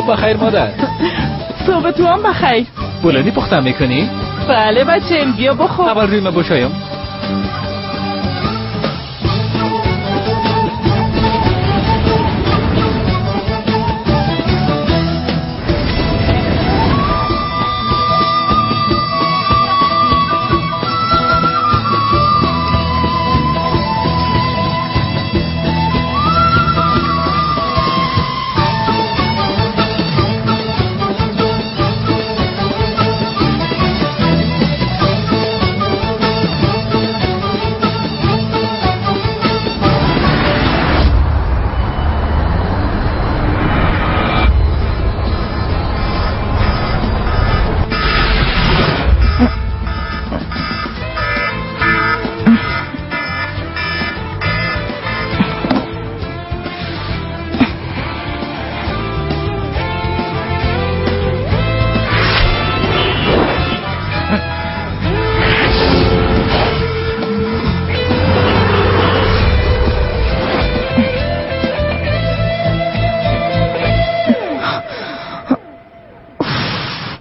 صبح بخیر مادر. صبح تو هم بخیر. بلندی پختم میکنی؟ بله بچه، بیا بخور. اول روی من بشایم.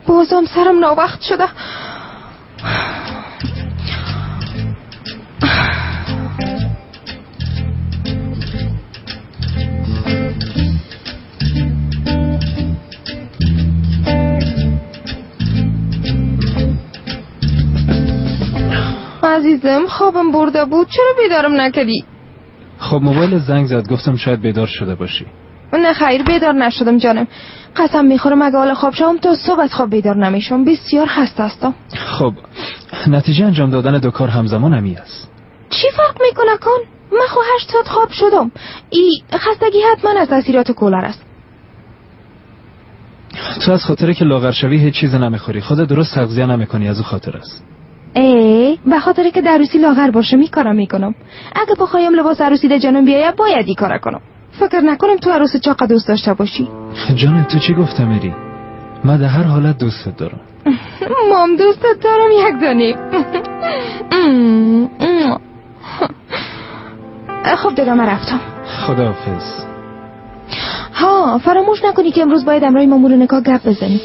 بازم سرم ناوقت شده. عزیزم خوابم برده بود، چرا بیدارم نکردی؟ خب موبایل زنگ زد، گفتم شاید بیدار شده باشی. نه خیر بیدار نشدم جانم، قسم میخورم اگه حالا خواب شوم تا صبح از خواب بیدار نمیشم، بسیار خسته هستم. خب نتیجه انجام دادن دو کار همزمان همی است. چی فرق میکنه کن؟ من خو 8 ساعت خواب شدم. ای خستگی حتما از تاثیرات کولر است. تو از خاطر که لاغر شوی هیچ چیز نمیخوری، خودت درست تغذیه نمیکنی، از او خاطر است. ای به خاطر که عروسی لاغر باشه میکارم میکنم. اگه بخوایم لباس عروسی در جنم بیاید باید این کارا کنم. فکر نکنم تو عروس چاق دوست داشته باشی. جان تو چی گفتم میری؟ من در هر حالت دوستت دارم. مام دوستت دارم یک دانه. خب دیگه من رفتم. خداحافظ. ها فراموش نکنی که امروز باید امرای مامور نکاح گپ بزنی.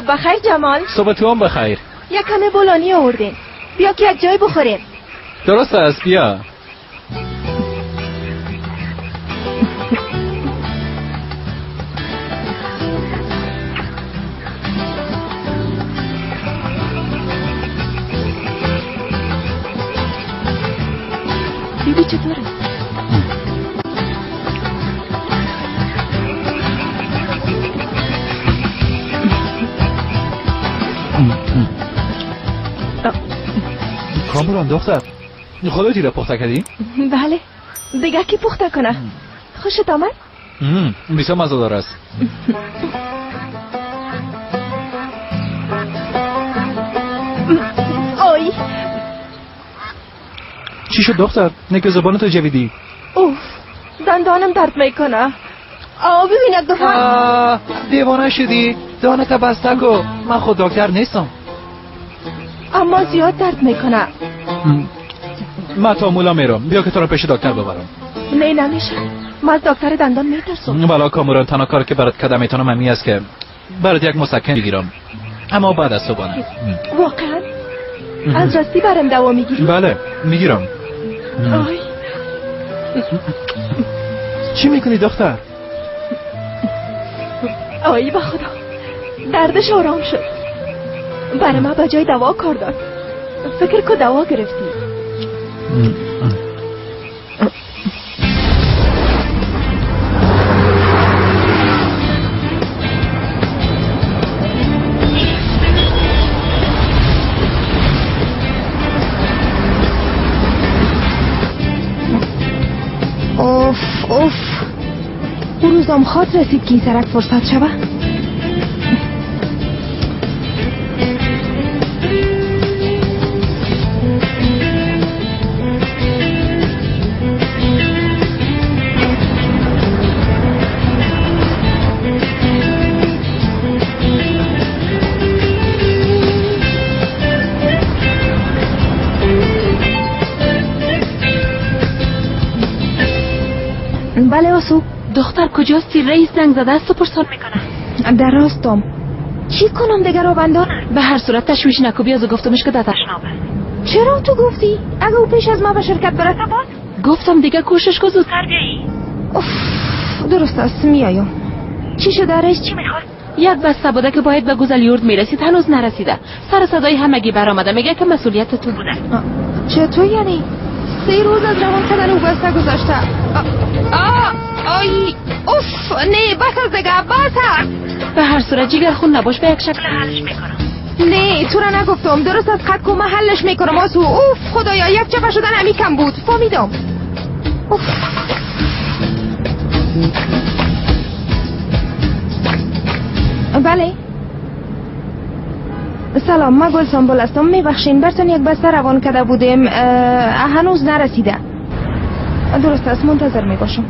بخیر جمال. صبح تو هم بخیر. یک کمه بولانی آوردیم، بیا که یک جای بخوریم. درست است بیا. بیبی چطوره؟ کامران دختر خودت را پخته کردی؟ بله دیگه کی پخته کنه؟ خوشت آمد؟ بسیار مزه دار است. آی چی شد دختر؟ نکه زبانتو جویدی. اوف دندانم درد میکنه. آه ببین یک دفعه. دیوانه شدی؟ دانت بسته کو. من خود دکتر نیستم. اما زیاد درد میکنه. من تا مولا میرم، بیا که تو رو پیش دکتر ببرم. نه نمیشه، من از دکتر دندان میترسم. والا کامران تنها کار که برات کردم میتونم همی است که برات یک مسکن بگیرم، اما بعد از صبحانه. واقعا؟ از راستی برم دوا میگیری؟ بله میگیرم. آی چی میکنی دختر؟ آی به خدا دردش آرام شد. برای من به جای دوا کار داد. فکر کو دوا گرفتی. دستم خواد رسید که این سرک فرصت شوه. بله آسو. دختر کجاستی؟ رئیس زنگ زده است و پرسان میکنه. در راستم. چی کنم دیگر آبندان؟ به هر صورت تشویش نکو، بیاز گفتمش که در تشناب است. چرا تو گفتی؟ اگه او پیش از ما به شرکت برسه باز؟ گفتم دیگه کوشش کو زودتر بیایی. اوف درست است، میایم. چی شده رئیس؟ چی میخواد؟ یک بسته بوده که باید به گوزلیورد میرسید، هنوز نرسیده. سر صدای همگی برآمده، میگه که مسئولیت تو بوده. چطور یعنی؟ 3 روز از روان کردن او بسته گذشته. آی اوف نه بس از دیگه، بس است. به هر صورت جیگر خون نباش، به یک شکل حلش میکنم. نه تو را نگفتم، درست از خط کو حلش میکنم آسو. اوف خدایا یک چپه شدن همی کم بود، فهمیدم. اوف بله سلام، ما گل سنبل هستم. میبخشین برتون یک بسته روان کرده بودیم، هنوز نرسیده. درست است، منتظر میباشم.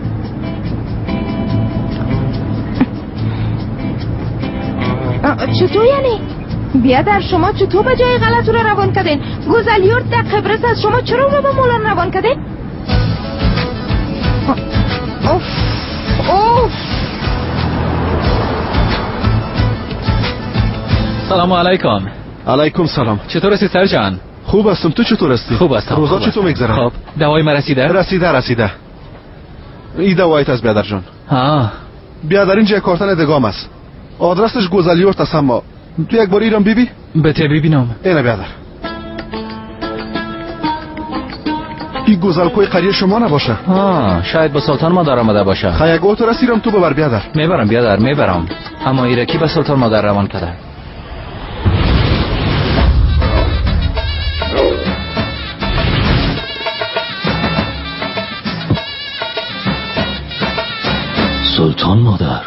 چطور یعنی؟ بیادر شما چطور به جای غلط رو روان کردین؟ گوزلیورد در قبرس است، شما چرا رو به مولان روان کردین؟ اوف اوف. سلام علیکم. علیکم سلام. چطور هستی سر جان؟ خوب هستم، تو چطور هستی؟ خوب هستم. روزا چطور میگذره؟ خب دوای من رسیده؟ رسیده. این دوایت است بیادر جان. ها بیادر اینجا کارتن دگام است. آدرسش گوزلیورت است، اما تو یک بار ایران بیبی؟ بته ببینم. اینه بیادر. این گوزلکوی قریه شما نباشه. ها شاید با سلطان مادر آمده باشه. خیلی گوتر رسیدم تو ببر بیادر. میبرم بیادر، میبرم. اما ایرکی به سلطان مادر روان کرده. سلطان مادر،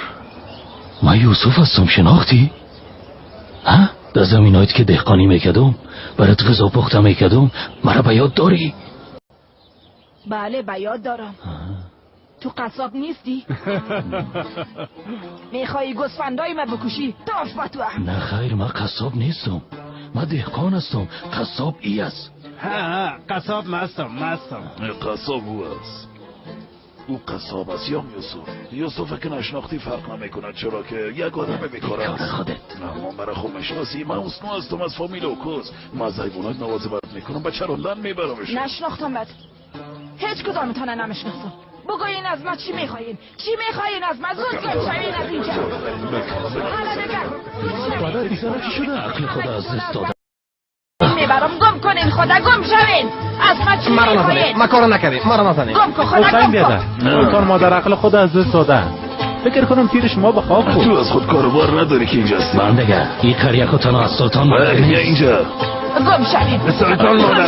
من یوسف هستم، شناختی؟ ها؟ در زمینایت که دهقانی میکردم، برات غذا پخته میکردم، مرا به یاد داری؟ بله به یاد دارم. تو قصاب نیستی؟ میخوایی گوسفندای من بکشی؟ تاف با تو. نه خیر، من قصاب نیستم، من دهقان هستم. قصاب ای است. ها قصاب مستم. قصاب او است. او قصاب است یا یوسف؟ یوسف که نشناختی فرق نمیکند، چرا که یک آدم بیکار است. خودت نه ما مرا خوب میشناسی. من حسنو هستم از فامیل اوکوز. من از حیوانات مواظبت میکنم، به چراندن میبرمش. نشناختم بد، هیچ کدامتان نمیشناسم. بگوین از ما چی میخواین؟ چی میخواین از ما؟ زود گم شوین از اینجا. حالا دیگر زود شوین. چی شده؟ عقل خدا از دست داده. میبرم، گم کنین خدا، گم شوین. از ما چی میخواین؟ ما کارو نکردیم، ما را نزنید. گم کن خدا، گم کن. سلطان مادر عقل خود از دست داده. فکر کنم تیر شما به خواب بود. تو از خود کاروبار نداری که اینجا هستی. من دیگه این قریه خود تنها از سلطان مادر نیست. اینجا گم شوین. سلطان مادر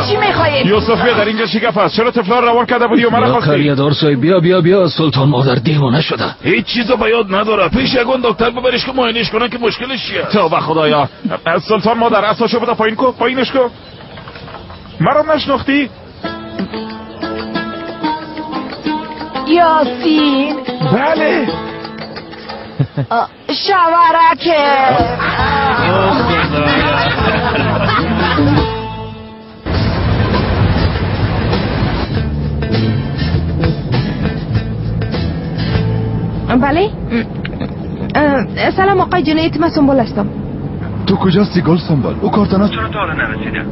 چی میخواین؟ یوسف بیا در اینجا چی گپ است؟ چرا طفلا رو روان کرده بودی و مرا خواستی؟ قریه دار صاحب بیا بیا بیا، سلطان مادر دیوانه شده. هیچ چیزو به یاد نداره. پیش یگان دکتر ببرش که معاینش کنن که مشکلش چیه. توبه خدایا. سلطان مادر عصاشو بده پایین کو، پایینش کو. مرا نشناختی؟ یاسین. بله. شوارکه. بله سلام آقای جنایت، من سنبل هستم. تو کجاستی گل سنبل؟ او کارتنا چرا تا حالا نرسیده؟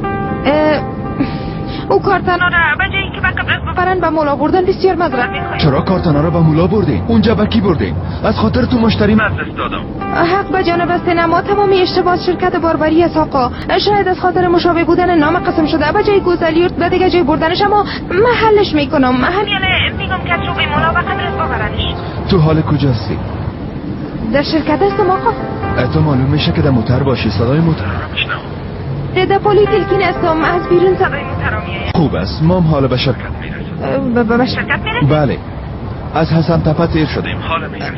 او کارتنا را به جایی که به قبرس ببرن به مولا بردن بسیار معذرت میخوایم. چرا کارتنا را به مولا بردین؟ اونجا به کی بردین؟ از خاطر تو مشتری من دست دادم. حق به جانب است، ما تمامی اشتباهات شرکت باربری است آقا. شاید از خاطر مشابه بودن نام قسم شده به جای گوزلیورت به دیگه جای بردنش، اما محلش میکنم. همین میگم که رو به مولا به قبرس ببرنش. تو حال کجاستی؟ در شرکت هستم آقا. تو معلوم میشه که در موتر باشی، صدای موتر رو میشنوم. در پلی تلکین هستم، از بیرون صدای موتر میاد. خوب است، ما هم حالا به شرکت میرسیم. به شرکت میرسیم؟ بله. از حسن تپه تیر شدیم. حالا میرسم.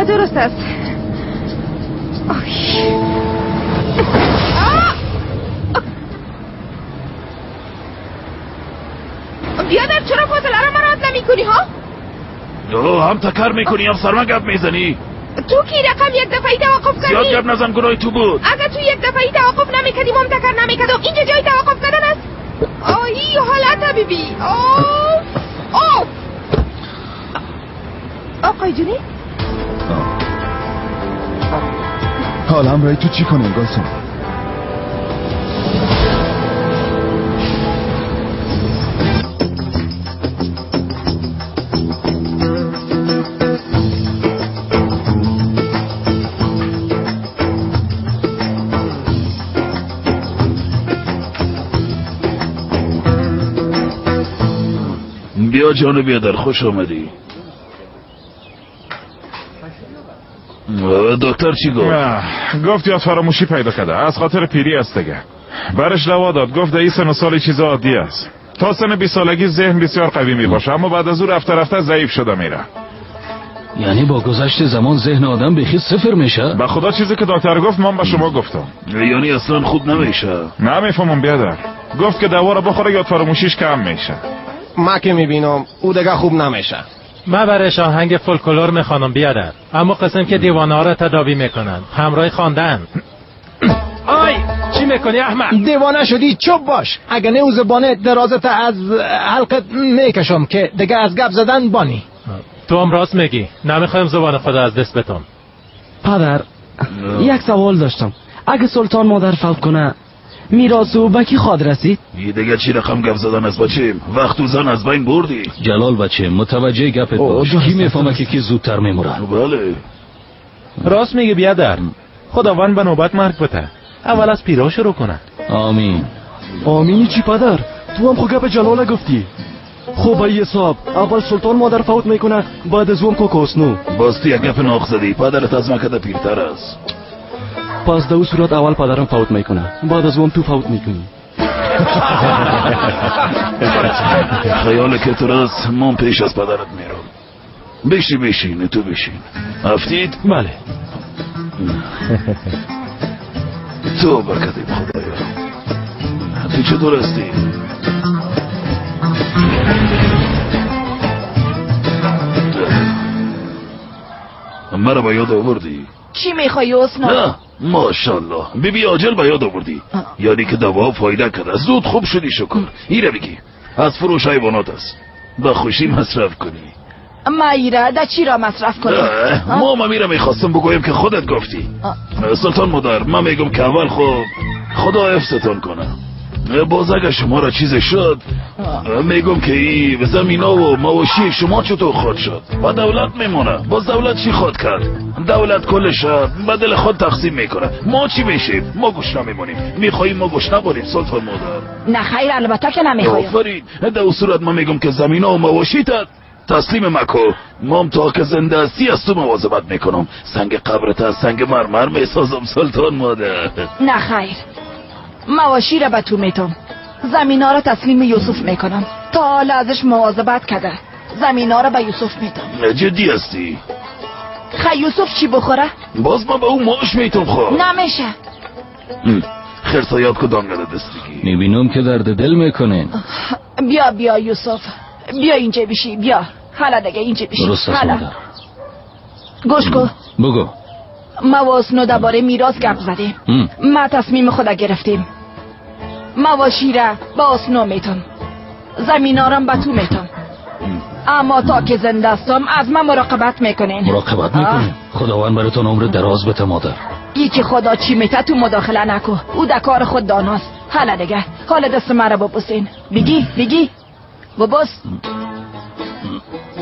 درست است. بیادر چرا فاصله را مراعات نمی کنی ها؟ هم تکر میکنی هم سرما گپ میزنی. تو کی رقم یک دفعی توقف کردی؟ زیاد گپ نزن، گناه تو بود. اگر تو یک دفعی توقف نمیکردی ما هم تکر نمیکردم. اینجا جای توقف کردن است. آهی حالت بیبی. آف آف. آقای جونی حالا همراهی تو چی کنیم گلسون؟ بیا جان بیادر، خوش آمدی. دکتر چی گفت؟ گفت یاد فراموشی پیدا کرده، از خاطر پیری است دیگه. برش دوا داد، گفت در این سن و سال چیز عادی است. تا سن 20 سالگی ذهن بسیار قوی می باشه، اما بعد از او رفته رفته ضعیف شده میره. یعنی با گذشت زمان ذهن آدم بیخی صفر میشه؟ به خدا چیزی که دکتر گفت من به شما گفتم. یعنی اصلا خوب نمیشه؟ نمیفهمم بیادر. گفت که دوا رو بخوره یاد فراموشیش کم میشه. ما که میبینم او دیگه خوب نمیشه. ما برش آهنگ فولکلور میخوانم بیادر، اما قسم که دیوانه ها را تداوی میکنن همراه خواندن. آی چی میکنی احمد؟ دیوانه شدی؟ چوب باش، اگه نه او زبانه درازت از حلقت میکشم که دیگه از گپ زدن بانی. تو هم راست میگی، نمیخوایم زبان خدا از دست بتم. پدر یک سوال داشتم، اگه سلطان مادر فوت کنه میراث او به کی خواد رسید؟ یه دیگه چی رقم گپ زدن از بچیم؟ وقت و زن از بین بردی. جلال بچه متوجه گپت باش، کی میفهمه که کی زودتر میموره؟ بله راست میگه بیادر، خداوند به نوبت مرگ بده، اول از پیرا شروع کنه. آمین. آمینی چی پدر؟ تو هم خو گپ جلال گفتی. خب ای حساب اول سلطان مادر فوت میکنه، بعد از اون کوکوسنو. باز تو یک گپ ناق زدی، پدرت از من کده پیرتر است. پس در او صورت اول پدرم فوت میکنه، بعد از اون تو فوت میکنی. خیال که تو راست، من پیش از پدرت میرم. بشین بشین تو بشین. افتید؟ بله. تو برکت خدایا. تو چطور هستی؟ مرا به یاد آوردی؟ چی میخوای حسنا؟ نه ماشاءالله بیبی عاجل به یاد آوردی، یعنی که دوا فایده کرده، زود خوب شدی شکر. ایره بگی از فروش حیوانات است، با خوشی مصرف کنی. ما ایره ده چی را مصرف کنی؟ ما میره میخواستم بگویم که خودت گفتی. سلطان مادر من میگم که اول خب خدا حفظتان کنه، باز اگه شما را چیز شد میگم که ای زمینا و مواشی شما چطور خود شد و دولت میمونه. باز دولت چی خود کرد؟ دولت کلش به دل خود تقسیم میکنه. ما چی میشیم؟ ما گشنه میمونیم. میخواییم ما گشنه باریم سلطان مادر؟ نه خیر البته که نمیخوایم. آفرین. در صورت ما میگم که زمینا و مواشی تسلیم مکو، مام تا که زنده هستی از تو مواظبت میکنم. سنگ قبرت از سنگ مرمر میسازم سلطان مادر. نه خیر، مواشی را به تو میتم، زمینا را تسلیم یوسف میکنم. تا حالا ازش مواظبت کرده، زمینا را به یوسف میتم. جدی هستی؟ خی یوسف چی بخوره؟ باز من به او معاش میتم. خب نمیشه. خرسا یاد کدام گده دستگی میبینم که درد دل میکنین. بیا بیا یوسف، بیا اینجا بشی، بیا حالا دیگه اینجا بشی. درست است مادر. گوش کن. بگو. ما و حسنو درباره میراث گپ زدیم. ما تصمیم خود گرفتیم. مواشی را به حسنو میتم، زمینارم به تو میتم، اما تا که زنده هستم از من مراقبت میکنین. مراقبت میکنین؟ خداوند براتون عمر دراز بده مادر. ای که خدا چی میته تو مداخله نکو، او در کار خود داناست. حالا دیگه حالا دست مرا ببوسین. بگی بگی ببوس.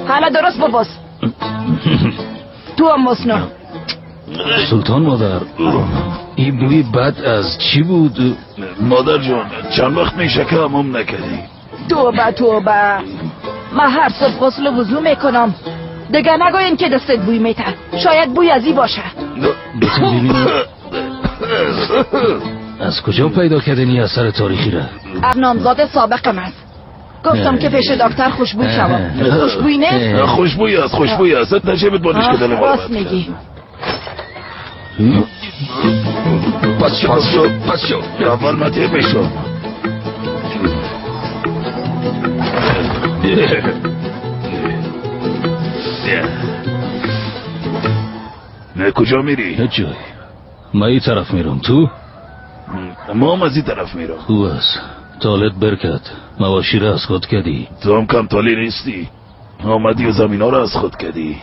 حالا درست ببوس. تو هم حسنو. سلطان مادر این بوی بد از چی بود؟ مادر جان چند وقت میشه که حمام نکردی؟ توبه توبه، من هر صبح غسل وضو میکنم. دیگه نگوین که دستت بوی میته، شاید بوی از ای باشه. از کجا پیدا کردین این اثر تاریخی را؟ نامزاد سابقم است. گفتم که پیش دکتر خوشبوی شوم. خوشبوی نیست؟ خوشبوی است، خوشبوی است. در جیبت بانش که دل راست میگی. پس شو، پس شو. اول مطیع میشم. نه کجا میری؟ هیچ جای. من این طرف میرم، تو؟ ما هم از این طرف میرم. خوب است. تالت برکت، مواشی را از خود کردی. تو هم کم تالی نیستی. آمدی و زمین ها را از خود کردی.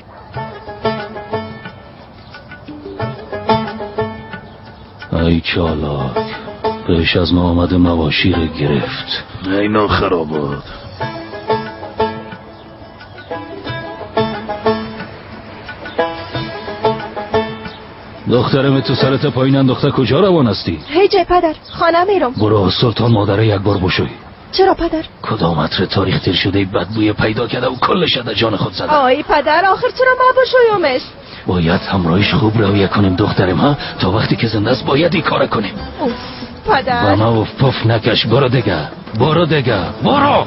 ای چالاک، پیش از ما آمد مواشی را گرفت. اینا خرابات. دخترم تو سرت پایین انداخته، کجا روان هستی؟ هیچ جای پدر، خانه میرم. برو سلطان مادره یک بار بشوی. چرا پدر؟ کدام عطر تاریخ تیر شده بدبوی پیدا کرده و کلش در جان خود زده. آی پدر، آخر چرا ما بشویمش؟ باید همراهش خوب رویه کنیم دخترم ها، تا وقتی که زنده است باید این کار کنیم. اوف پدر. با ما پف نکش، برو دیگه، برو دیگه، برو.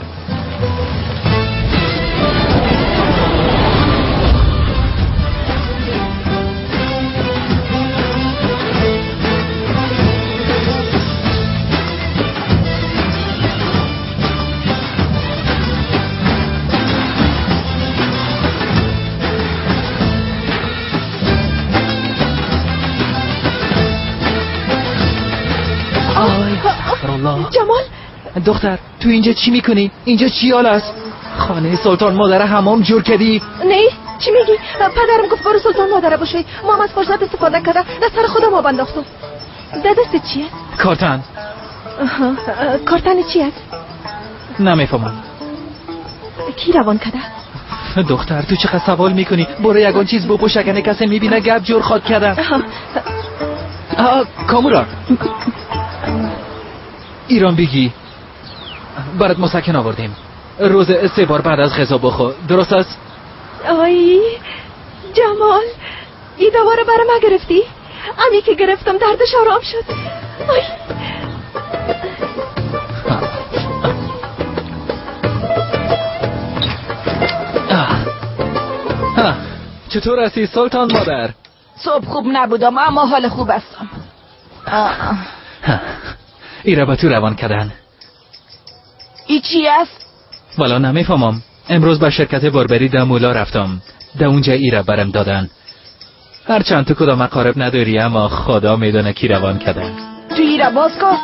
جمال، دختر تو اینجا چی میکنی؟ اینجا چی حال است؟ خانه سلطان مادر حمام جور کردی؟ نه چی میگی؟ پدرم گفت برو سلطان مادر باشی. ما هم از فرصت استفاده کرده در سر خودم آب انداختم. در دست چی است؟ کارتن. کارتن چی است؟ نمیفهمم. کی روان کرده؟ دختر تو چقدر سوال میکنی؟ برو یگان چیز بپوش، اگه کسی میبینه گپ جور خواد کردم. کامورا ایران بگی برات مسکن آوردیم. روز 3 بار بعد از غذا بخور، درست است؟ آی جمال، این دوا رو برای ما گرفتی؟ امی که گرفتم دردش آرام شد. آی چطور هستی سلطان مادر؟ صبح خوب نبودم اما حال خوب هستم. ایره با تو روان کردن. ای چی است؟ والا نمیفهمم. امروز به شرکت باربری دمولا رفتم، ده اونجا ایره برم دادن. هرچند تو کدام اقارب نداری اما خدا میدونه کی روان کردن. تو ایره باز کن.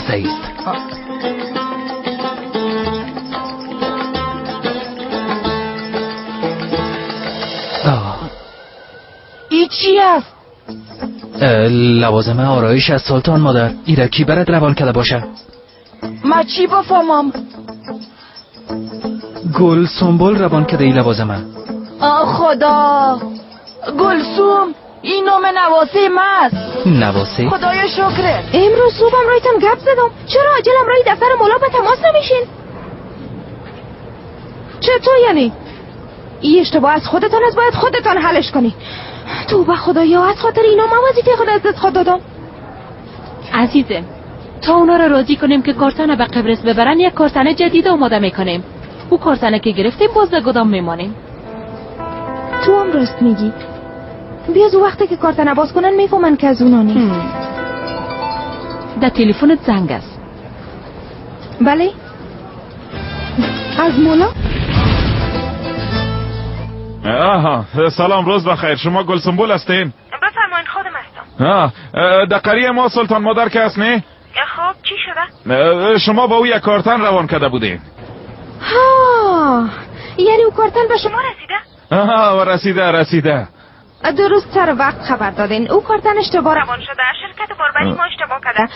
صحیح است. ای چی است؟ لوازم آرایش از سلطان مادر. ایره کی برات روان کرده باشه؟ ما چی بفهمم؟ گل سنبل روان کرده ای لوازمه. خدا، گلسوم این نام نواسه ماست. نواسه؟ خدای شکره. امروز صبحم رایتان گپ زدم. چرا عجلم رای دفتر مولا به تماس نمیشین؟ چطور یعنی؟ این اشتباه از خودتان است، باید خودتان حلش کنی. توبه خدایا، از خاطر اینا من وظیفه خود از دست خود دادم. عزیزم، تا اونا رو راضی کنیم که کارتن به قبرس ببرن، یک کارتن جدید آماده میکنیم. او کارتنه که گرفتیم باز در گدام میمانیم. تو هم راست میگی. بیاز او وقتی که کارتن باز کنن میفهمن که از اونا نیست. در تلفنت زنگ است. بله؟ از مولا؟ آها، سلام، روز بخیر. شما گل سنبول هستین؟ بفرمایید، خودم هستم. در قریه ما سلطان مادر که هست نه؟ خب چی شده؟ شما با او یک کارتن روان کرده بودین. ها، یعنی او کارتن به شما رسیده؟ آها، رسیده رسیده. درست سر وقت خبر دادین. او کارتن اشتباه روان شده. شرکت باربری ما اشتباه کرده.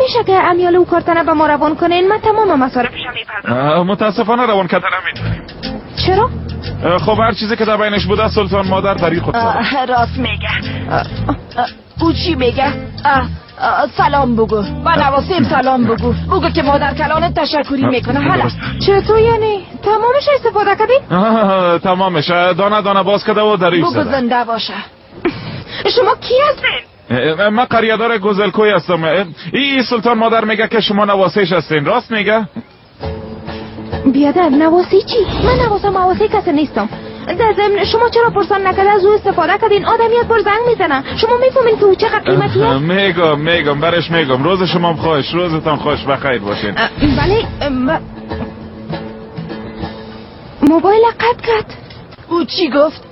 میشه که امیال او کارتن به ما روان کنین؟ من تمام مصارفش میپردازم. متاسفانه روان کردن نمیتونیم. چرا؟ خب هر چیزی که در بینش بوده سلطان مادر در خود زده. راست میگه. او چی میگه؟ سلام بگو. با نواسیم سلام بگو. بگو که مادر کلان تشکری میکنه. حالا چطور یعنی؟ تمامش استفاده کردی؟ تمامش دانه دانه باز کرده و در بگو زنده باشه. شما کی هستین؟ من قریه‌دار گزلکوی هستم. ای سلطان مادر میگه که شما نواسیش هستین، راست میگه؟ بیادر نواسی چی؟ من نواسه مواسی کسی نیستم. در ضمن شما چرا پرسان نکرده از او استفاده کردین؟ آدم یک بار زنگ میزنه. شما میفهمین که او چقدر قیمتی است؟ میگم برش میگم. روز شما خوش، روزتان خوش، بخیر باشین. بله. موبایل قطع کرد. او چی گفت؟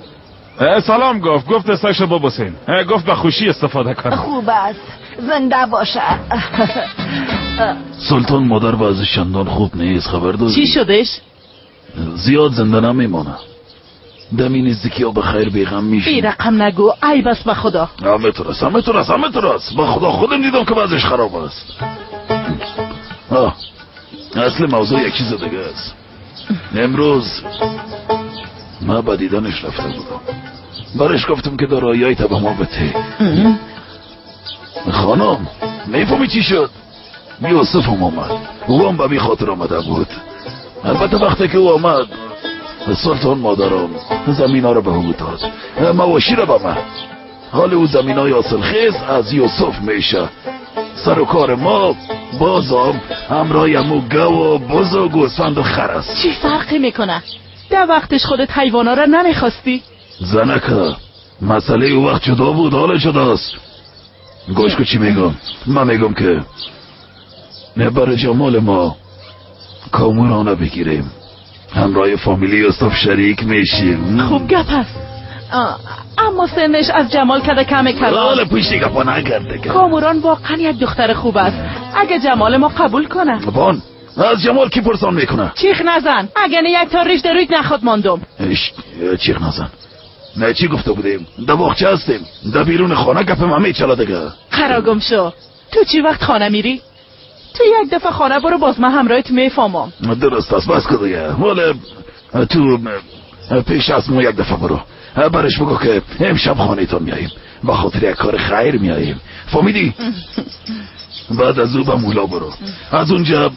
سلام گفت دستش ببوسین. گفت به خوشی استفاده کن. خوب است، زنده باشه. سلطان مادر وضعش چندان خوب نیست، خبر داری؟ چی شدش؟ زیاد زنده نمیمانه. دمی نزدیکی ها به خیر بیغم میشی. بی رقم نگو، عیب است به خدا. همه ترس به خدا، خودم دیدم که وضعش خراب است. اصل موضوع یک چیز دیگه است. امروز من به دیدنش رفته بودم، برش گفتم که دارایی تا به ما بده. خانم میفهمی چی شد؟ یوسف هم آمد، او هم به می خاطر آمده بود. البته وقتی که او آمد سلطان مادرم زمین ها رو به او داد، مواشی رو به من. حال او زمین های حاصلخیز از یوسف میشه. سر و کار ما بازم همراه امو گو و بز و گوسفند و خر است. چی فرقی میکنه؟ در وقتش خودت حیوانا را نمیخواستی؟ زنکه مسئله او وقت جدا بود، حال جداست. گوش کو چی میگم. من میگم که برای جمال ما کامورانه بگیریم، همراه فامیلی یوسف شریک میشیم. خوب گپ است، اما سنش از جمال کده کم کلام. حالا پوشتی گپا نکرده. کاموران واقعا یک دختر خوب است، اگه جمال ما قبول کنه. بان از جمال کی پرسان میکنه؟ چیخ نزن، اگه نه یک تا ریش در رویت نخواد ماندم. چیخ نزن. نه چی گفته بودیم؟ در باغچه هستیم، در بیرون خانه گپ من میچله دیگه. قرا گم شو. تو چی وقت خانه میری؟ تو یک دفعه خانه برو، باز من همراهت میفهمم. درست است، بس که دیگه. ولی تو پیش از ما یک دفعه برو، برش بگو که امشب خانه تا میاییم، به خاطر یک کار خیر میاییم، فهمیدی؟ بعد از او به مولا برو، از اونجا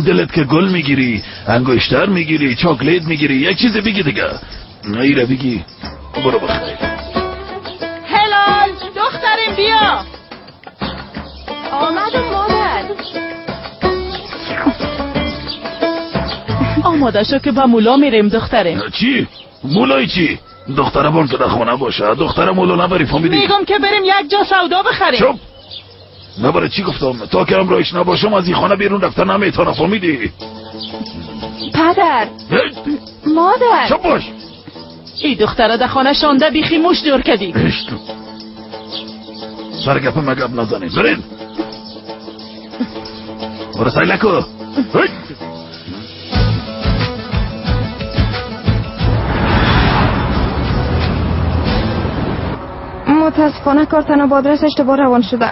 دلت که گل میگیری، انگشتر میگیری، چاکلیت میگیری، یک چیز بگی دیگه. ایره بگی برو بخیر. هلال دخترم بیا. آمدم مادر. آماده شو که به مولا میریم دخترم. چی؟ مولای چی؟ دختره بان که در خانه باشه، دختره مولا نبری، فهمیدی؟ میگم که بریم یک جا سودا بخریم. چپ نبره. چی گفتم؟ تا که همراهش نباشم از این خانه بیرون رفتن نمیتونم، فهمیدی؟ پدر، مادر، چپ باش. ای دختره در خانه شانده بیخی موش دور کدی. سر گپ مگپ نزنید، برین برو سعی نکو. متاسفانه کارتن با آدرس اشتباه روان شده.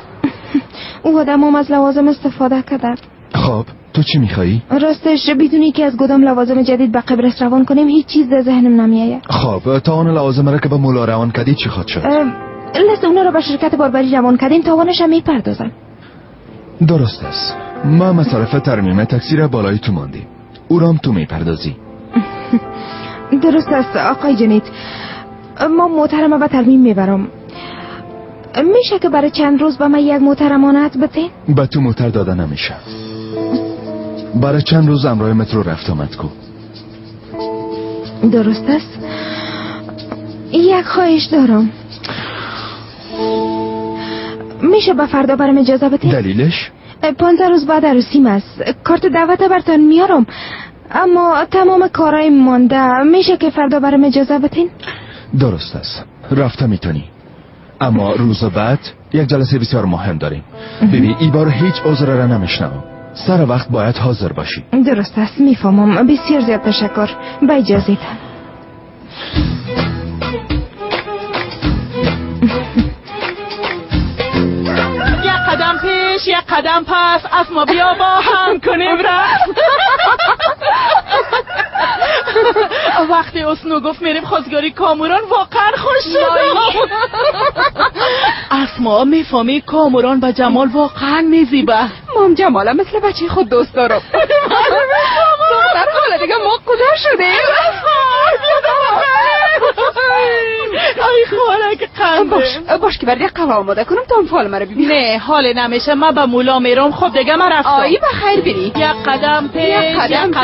او آدم هم از لوازم استفاده کرده. خب تو چی میخوایی؟ راستش بدونی که از گدام لوازم جدید به قبرس روان کنیم هیچ چیز در ذهنم نمیآید. خب تا آن لوازم را که به مولا روان کردی چی خواهد شد؟ لست اونا را به شرکت باربری روان کردیم، تاوانش هم میپردازم. درست است. ما مصارف ترمیم تاکسی را بالای تو ماندیم، او را هم تو میپردازی. درست است آقای جنید، ما موترم به ترمیم میبرم. میشه که برای چند روز به من یک موتر امانت بتین؟ به تو موتر داده نمیشه. برای چند روز امرای مترو رفت آمد کو. درست است. یک خواهش دارم، میشه به فردا برام اجازه بدین؟ دلیلش؟ 15 روز بعد عروسیم است. کارت دعوت براتون میارم، اما تمام کارای مانده. میشه که فردا برام اجازه بدین؟ درست است، رفته میتونی، اما روز بعد یک جلسه بسیار مهم داریم. ببین ای بار هیچ عذر را نمیشنوم، سر وقت باید حاضر باشی. درست است، میفهمم. بسیار زیاد تشکر، با اجازه تان. یک قدم پیش یک قدم پس، از ما بیا با هم کنیم رقص. وقتی اسنو گفت میریم خواستگاری کاموران واقعا خوش شدم. اسما میفهمی کاموران به جمال واقعا میزیبه. مام جمالم مثل بچه خود دوست دارم. دختر خاله دیگه ما کجا شدیم؟ ای خورک قنده. باش که برای قهوه آماده کنم تا فال مرا ببینی. نه حال نمیشه، من به مولا میرم. خب دیگه من رفتم. آی بخیر بری. یک قدم پیش، یک قدم پس،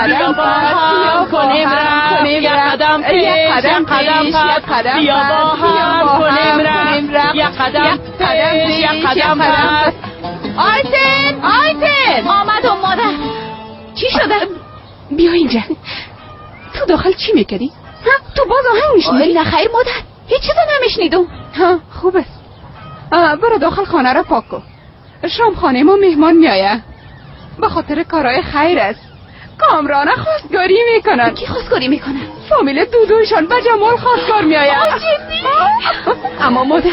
بیا با هم کنیم رقص. یک قدم پیش، یک قدم پس، بیا با هم کنیم رقص. یک قدم پیش، یک قدم پس. آیتن، آیتن. آمدم مادر. چی شده؟ بیا اینجا. تو داخل چی میکردی؟ ها؟ تو باز آهنگ میشنیدی؟ نه خیر مادر، هیچ چیزو نمیشنیدم. ها خوب است. برو داخل خانه را پاک کن. شام خانه ما مهمان میآید. به خاطر کارهای خیر است. کامرانه خواستگاری میکنن. کی خواستگاری میکنن؟ فامیل دودوشان به جمال خواستگار میآید. جدی؟ اما مادر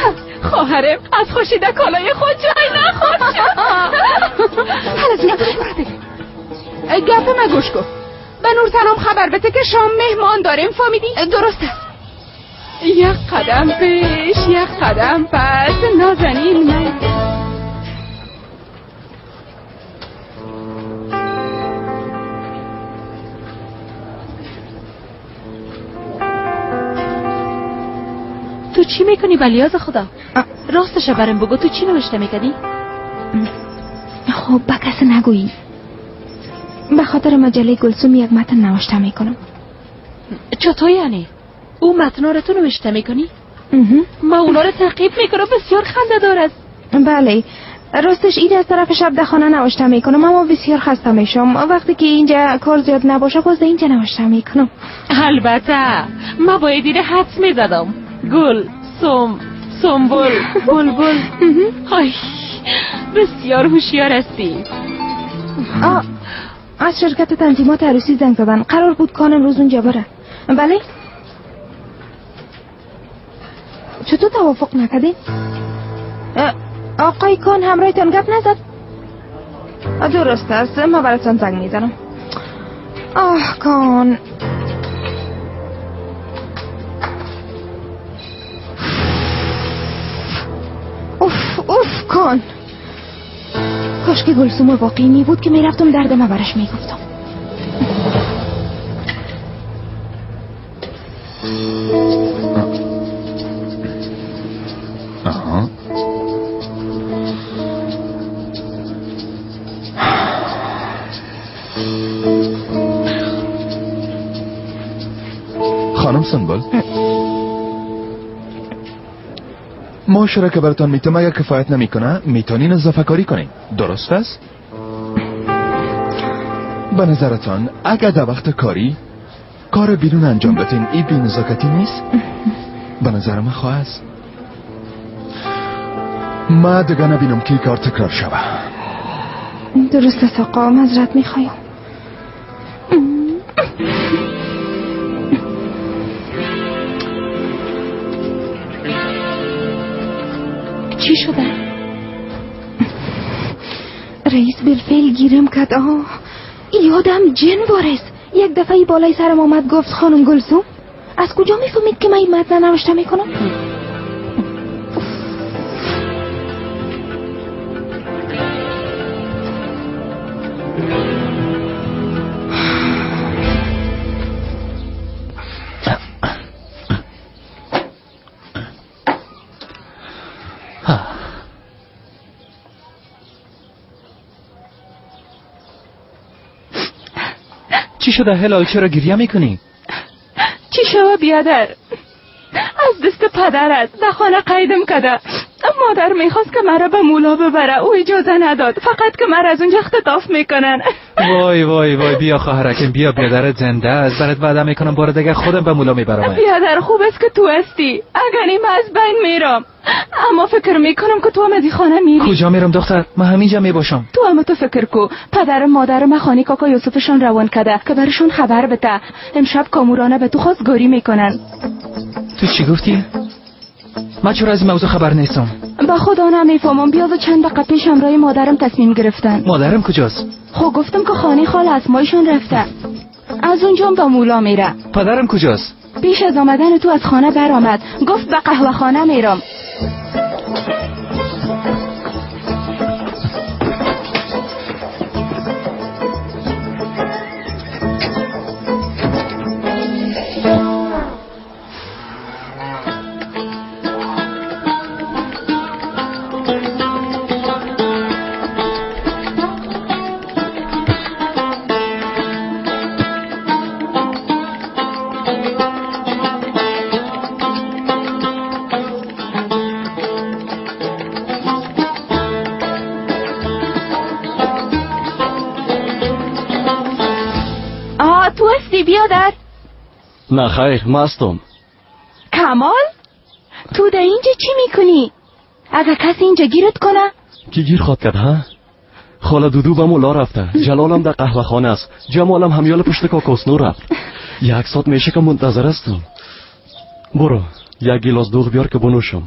خواهرم از خوشی در کالای خود جای نخواست شد. حالا برو دیگه. گپ من گوش کن. به نورتنام خبر بده که شام مهمان داریم، فهمیدی؟ درست است. یک قدم پیش، یک قدم پس، نازنین من. تو چی میکنی بلیاز خدا؟ راستش برم بگو تو چی نوشته میکردی؟ خب به کس نگویی. به خاطر مجله گلسوم یک متن نوشته میکنم. چطور یعنی؟ او متنا رو تو نوشته میکنی؟ ما اونا رو تعقیب میکنم، بسیار خنده دار است. بله راستش این از طرف شب در خانه نوشته میکنم، اما بسیار خسته میشم. وقتی که اینجا کار زیاد نباشه باز اینجا نوشته میکنم. البته ما باید این حدس میزدم. گل، سم، سنبل، بلبل. آی بسیار هوشیار هستی. از شرکت تنظیمات عروسی زنگ زدن. قرار بود کان امروز اونجا بره. بله؟ چطور توافق نکردین؟ آقای کان همراهتان گپ نزد؟ درست است، من براتان زنگ میزنم. آه کان. اوف اوف کان. کاش که گلسوم واقعی می بود که میرفتم درد ما برش میگفتم. آها. خانم سنبل، معاشره که براتان میتم اگر کفایت نمیکنه میتونین اضافه کاری کنین، درست است؟ به نظرتان اگر در وقت کاری کار بیرون انجام بدین این بی‌نزاکتی نیست؟ به نظر من خواه است. ما دیگه نبینم که کار تکرار شوه. درست است آقا، معذرت میخوایم. چی شده؟ رئیس بالفعل گیرم کرد. آه یادم جن وارث یک دفعه بالای سرم آمد گفت خانم گلسوم از کجا میفهمید که من این متن نوشته میکنم؟ چی شده هلال؟ چرا گریه میکنی؟ چی شوه بیادر؟ از دست پدرت در خانه قیدم کرده. مادر میخواست که مرا به مولا ببره، او اجازه نداد، فقط که مرا از اونجا اختطاف میکنن. وای وای وای، بیا خواهرکم بیا، بیادرت زنده است، برات وعده میکنم بار دیگه خودم به مولا میبرم. بیادر خوب است که تو هستی، اگر نی من از بین میرم. اما فکر میکنم که تو هم از این خانه میری. کجا میرم دختر؟ من همینجا میباشم. تو هم تو فکر کو، پدر مادر من خانه کاکا یوسفشان روان کرده که برشون خبر بده امشب کامورانه به تو خواستگاری میکنن. تو چی گفتی؟ من چرا از این موضوع خبر نیستم؟ با خدا نمیفهمم. بیاز چند دقیقه پیش همراه مادرم تصمیم گرفتن. مادرم کجاست؟ خب گفتم که خانه خاله اسمایشون رفته، از اونجا به مولا میره. پدرم کجاست؟ پیش از آمدن تو از خانه برآمد، گفت به قهوه خانه میرم. شدی بیادر؟ نه خیر، مستم. کمال؟ تو در اینجا چی میکنی؟ اگر کسی اینجا گیرت کنه؟ کی گیر خواد کرد ها؟ خاله دودو به مولا رفته، جلالم در قهوه خانه است، جمالم همیال پشت کاکاسنو رفت. یک ساعت میشه که منتظر هستم. برو یک گیلاس دوغ بیار که بنوشم.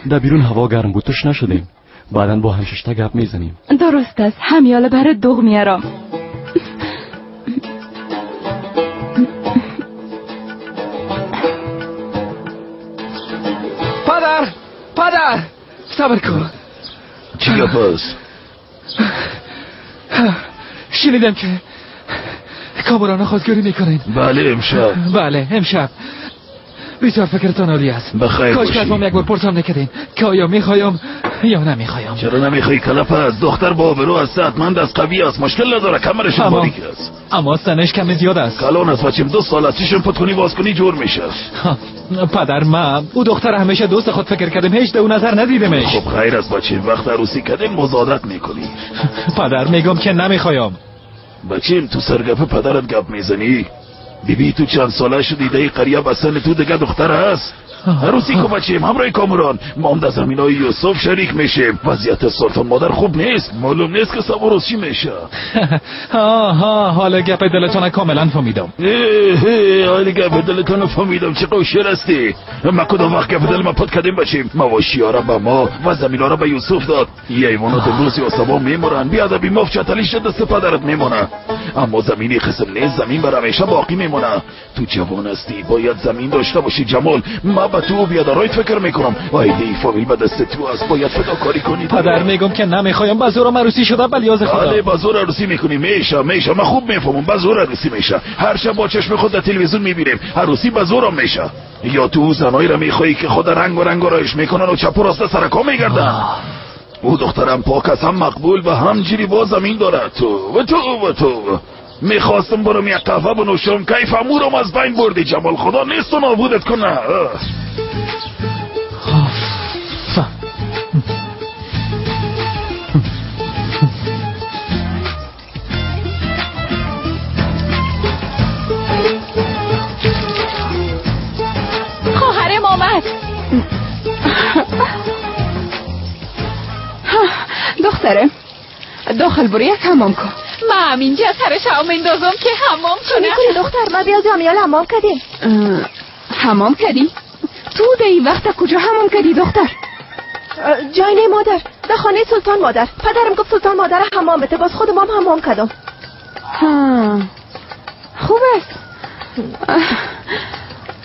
در بیرون هوا گرم بود، تشنه نشدیم. بعدا با هم ششتا گپ میزنیم. درست است، همیال برات دوغ میارم. پدر، پدر، صبر کن. چی گپ است؟ شنیدم که کامران خواستگاری میکنین. بله امشب. بله امشب. بسیار فکرتان عالی است. بخیر کاش که از ما یک بار پرسان نکردین که آیا میخوایم یا نمیخوایم. چرا نمیخوای کلپ است؟ دختر با آبرو است، صحتمند است، قوی است، مشکل نداره، کمرش باریک است. اما سنش کم زیاد است. کلان است بچیم، 2 سال است، چشم پت کنی باز کنی جور میشه. پدر ما او دختر همیشه دوست خود فکر کردیم، هیچ دو نظر ندیدمش. خب خیر است بچیم، وقت عروسی کردیم مزادت میکنی. پدر میگم که نمیخوایم. بچیم تو سرگپ پدرت گپ میزنی؟ بیبی تو چند ساله شدی ده قریه بسن تو دیگه دختر هست. عروسی کو بچیم همراه کامران، ما هم در زمین های یوسف شریک میشیم. وضعیت سلطان مادر خوب نیست، معلوم نیست که صبر روز چی میشه. آها، حالا گپ دلتون کاملا فهمیدم. حالا گپ دلتون فهمیدم. چه قوشیر هستی. ما کدام وقت گپ دل ما پد کردیم بچیم؟ مواشی ها را به ما و زمین ها را به یوسف داد. یه حیوانات امروز یا صبا میمورن، بیادبی مفت چتلی شد دست پدرت میمونه. اما زمینی قسم نیست، زمین بر همیشه باقی میمونه. تو جوان هستی، باید زمین داشته باشی جمال. ما به تو بیادرایت فکر میکنم. آیده فامیل به دست تو است، باید فداکاری کنی. پدر میگم که نمیخوایم، به زور عروسی شده بلیاز خدا. بله به زور عروسی میکنی. میشه میشه، من خوب میفهمم، به زور عروسی میشه. هر شب با چشم خود در تلویزیون میبینیم عروسی به زورم میشه. یا تو زنایی را میخوایی که خود رنگ و رنگ آرایش میکنن و چپ و راست سرکا میگردن. او دخترم پاک است، هم مقبول و هم جیری با زمین داره. تو و تو و تو میخواستم برم یک قهوه بنوشم، کیف امورم از بین بردی جمال. خدا نیست و نابودت کنه. خواهرم آمد. دخترم داخل برو یک حمام کن. من هم اینجا سرش هم اندازم که حمام کنم. چی میکنی دختر؟ ما بیازی همیال حمام کردیم. حمام کردی؟ تو در این وقت کجا حمام کردی دختر؟ جای نه مادر، در خانه سلطان مادر. پدرم گفت سلطان مادر حمام بده، باز خودم هم حمام کردم. خوب است.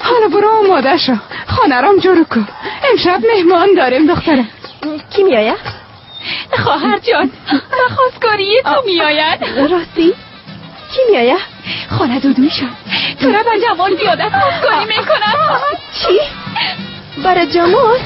حالا برو آماده شو، خانه رام جورو کن. امشب مهمان داریم دخترم. کی میآید؟ خواهر جان، به خواستگاری تو میآید. راستی؟ کی میآید؟ خاله دودویشان تو را به جمال بیادت خواستگاری میکنم. چی؟ برای جمال؟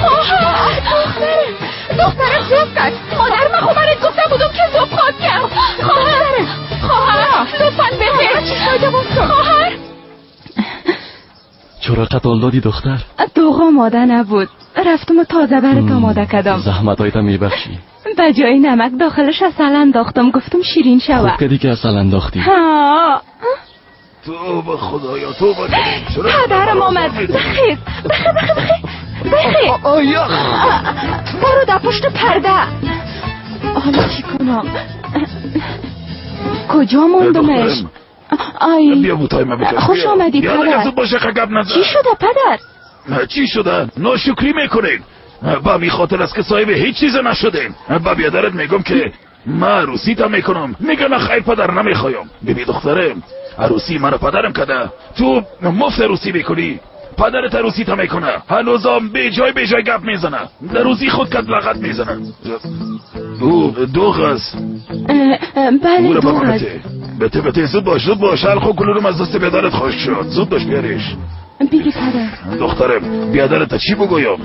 خواهر، دخترم، دخترم زوب کرد. مادر من خبرت گفته بودم که زوب خواد کرد. خواهر، خواهر، لطفاً بخیر. خواهر، چرا قتال دادی دختر؟ دوغ آماده نبود، رفتم و تازه برات آماده کردم. زحمت هایت میبخشی. به جای نمک داخلش عسل انداختم، گفتم شیرین شوه. خوب کردی که عسل انداختی. ها. توبه خدایا، توبه کردیم. پدرم آمد. بخیر بخیر بخیر بخیر بخیر. برو در پشت پرده. حالا چی کنم؟ کجا موندمش؟ آی بیا بوتای من بکش. خوش آمدی پدر. چی شده پدر؟ چی شده؟ ناشکری میکنین. با می خاطر است که صاحب هیچ چیز نشدیم. با بیادرت میگم که من عروسی تا میکنم. میگه نه خیر پدر نمیخوایم. ببین دخترم، عروسی منو پدرم کده، تو مفت عروسی میکنی. پدرت عروسی تا میکنه، هنوزم بی جای بی جای گپ میزنه. در روزی خود کد لغت میزنه. او دوغ است. بله دوغ است. بته بته، زود باش زود باش. حال خود کلورم از دست بیادرت خوش شد. زود باش بیاریش. بیگی پدر. دخترم بیادرت چی بگویم؟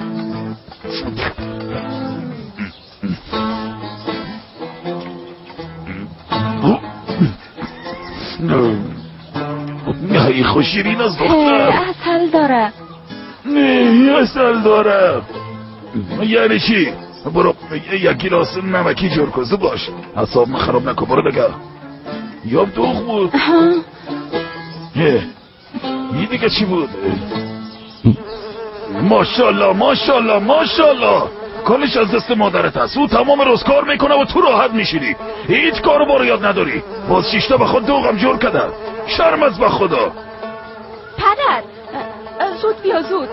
ای خوشیرین از دختر. عسل داره. نه عسل داره یعنی چی؟ برو یک گیلاس نمکی جور کن، زود باش. اعصاب من خراب نکن، برو دیگه. یا دوغ بود. این دیگه چی بود؟ ماشاءالله ماشاءالله ماشاءالله، کلش از دست مادرت هست. او تمام روز کار میکنه و تو راحت میشینی، هیچ کارو بارو یاد نداری. باز شیشتا به خود دوغم جور کرده، شرم از به خدا. پدر زود بیا، زود.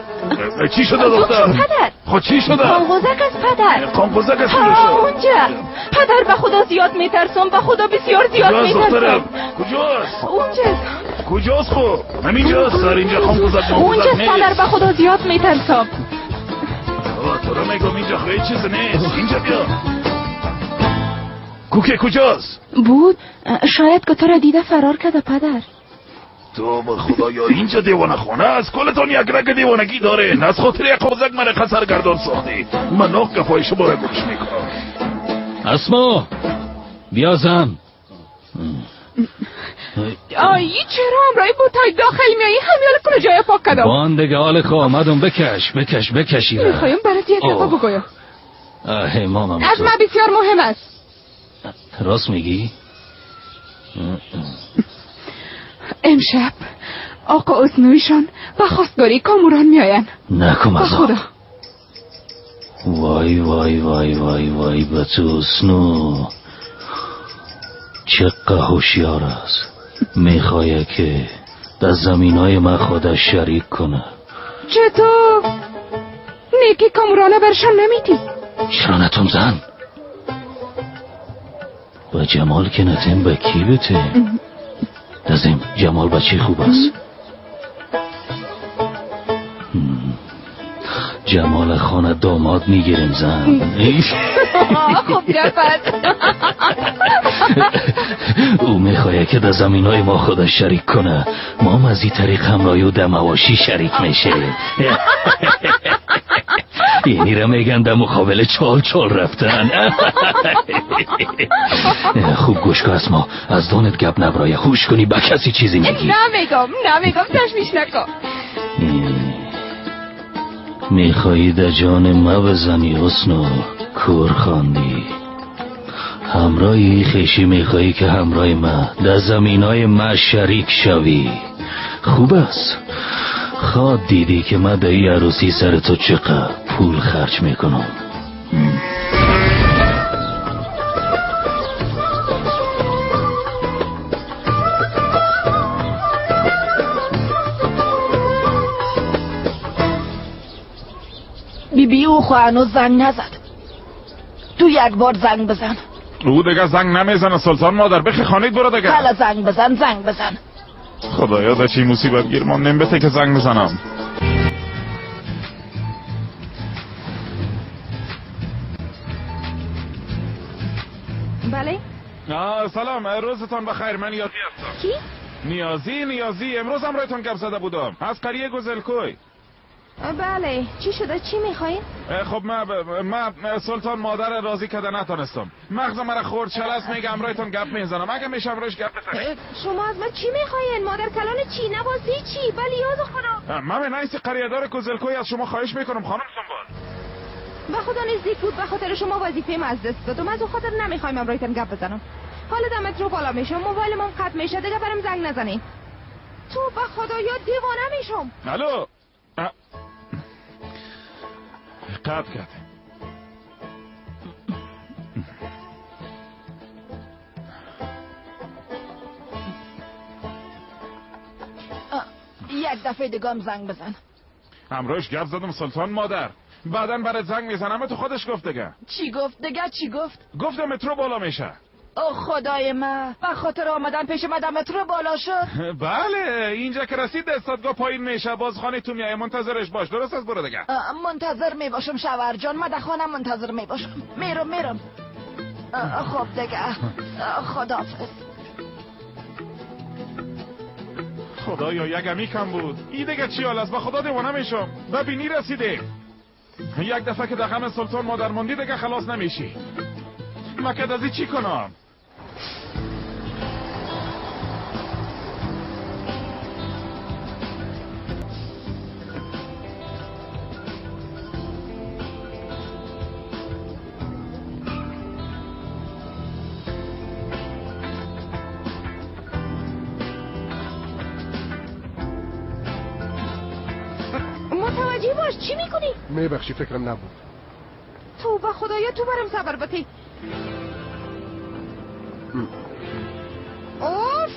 چی شده دختر؟ پدر خود چی شده؟ قانقوزک از پدر. قانقوزک از پدر اونجا. پدر به خدا زیاد میترسم، به خدا بسیار زیاد میترسم. کجاست؟ اونجاست. کجاست خب؟ همینجاست سر اینجا قانقوزک. اونجاست پدر، به خدا زیاد میترسم. تو رو میگم اینجا خیلی چیز نیست، اینجا بیا. کوکه کجاست؟ بود شاید که تو را دیده فرار کرده پدر. تو به خدایا اینجا دیوانه خانه است، کلتان یک رگ دیوانگی داره. از خاطر یک قوزک من قصر گردان ساختی. من ناق گپای شما را گوش میکنم. اسما بیا زن. آی چرا همراه بوتای داخل میایی؟ همیال کنه جای پاک کدام. بان دیگه حال خو آمدم. بکش بکش بکشی. میخوایم برات یک دفعه بگویم. ماما از من بسیار مهم است. راست میگی؟ امشب آقا اسنویشان و خواستگاری کاموران میآیند. نکن از خدا. وای وای وای وای وای به تو اسنو، چقدر هوشیار است. میخواه که در زمین های من خودش شریک کنه. چطور؟ نیکی کامورانه برشان نمیدی؟ چرا نتم زن؟ با جمال که نتیم به کی بته؟ دزیم جمال بچه خوب است. جمال خانه داماد میگیریم زن. خوب گفت. او میخواه که در زمین های ما خودش شریک کنه. ما هم از این طریق همراه او در مواشی شریک میشه. اینی را میگن در مقابل چال چال رفتن. خوب گوش کن اسما، از دانت گپ نبرایه. هوش کنی به کسی چیزی میگی. نمیگم نمیگم، تشویش نکن. میخوایی در جان ما بزنی حسنو؟ کور خواندی. همراهی خیشی میخوایی که همراه ما در زمین های ما شریک شوی. خوب است. خواد دیدی که من در این عروسی سر تو چقدر پول خرج میکنم. بی بی او خو هنوز زنگ نزد. تو یک بار زنگ بزن. او دیگه زنگ نمیزنه سلطان مادر. بخی خانید برو دیگه. حالا زنگ بزن، زنگ بزن. خدایا در چی مصیبت گیر ماندیم، بته که زنگ بزنم. بله. سلام، روزتان بخیر. من نیازی هستم. کی؟ نیازی نیازی. امروز هم رایتون گپ زده بودم، از قریه گزلکوی. بله، چی شده؟ چی میخواین؟ خب من سلطان مادر راضی کرده نتانستم. مغز مرا خورد شلس میگه امرایتون گپ میزنم. اگه میشم روش گپ بزنم. شما از من چی میخواین؟ مادر کلان چی؟ نوازی چی؟ بلی یاد خدا. من نایس قریه‌دار کوزلکوی از شما خواهش میکنم خانم سنبال. به خدا نزدیک بود، به خاطر شما وظیفه من از دست دادم. از اون خاطر نمیخوایم امرایتون گپ بزنم. حالا دمت رو بالا میشم، موبایلم هم قطع میشه، دیگه برام زنگ نزنین. تو به خدا یا دیوانه میشم. الو. قطع کرد. یک دفعه دیگه هم زنگ بزن. همراهش گپ زدم سلطان مادر. بعدن برات زنگ میزنم. تو خودش گفت دیگه. چی گفت دیگه؟ چی گفت؟ گفت مترو بالا میشه. او خدای من، به خاطر آمدن پیش من مترو بالا شد. بله، اینجا که رسید استادگاه پایین میشه، باز خانه تو میای، منتظرش باش. درست از برو دیگه. منتظر میباشم شوهر جان، من در خانه منتظر میباشم. میرم میرم. خب دیگه، خداحافظ. خدایا یگمی کم بود. این دیگه چی حال است؟ به خدا دیوانه میشم. ببینی رسیده. یک دفعه که در غم سلطان مادر موندی دیگه خلاص نمیشی. مکد از چی کنم؟ متوجه باش چی میکنی؟ میبخشی فکرم نبود. تو به خدایا تو برم صبر بتی. اوف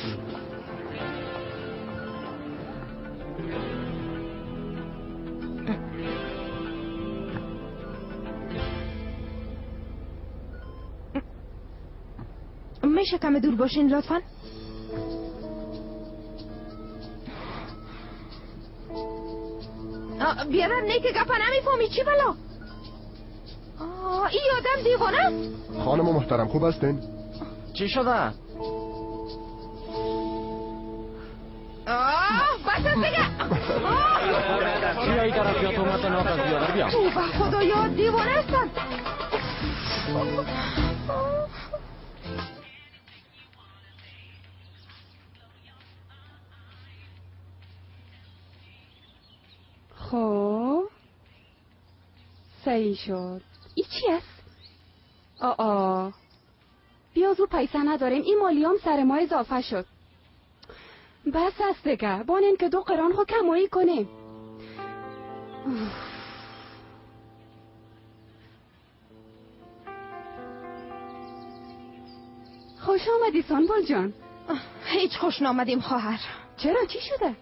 میشه کم دور باشین لطفا؟ بیادر نه که گپا نمیفهمی چی بلا؟ این آدم دیوانه است. خانم محترم خوب هستین؟ چی شده؟ بس است دیگه. بیا ای طرف بیا تو مت ناقص بیادر بیا. تو به خدایا دیوانه هستن. خب صحیح شد. ای چی است؟ آ بیا زو پیسه نداریم، این مالیام سر ما اضافه شد. بس است دیگه، بانین که 2 قران خو کمایی کنیم. خوش آمدی سانبول جان. هیچ خوش نامدیم خواهر. چرا چی شده؟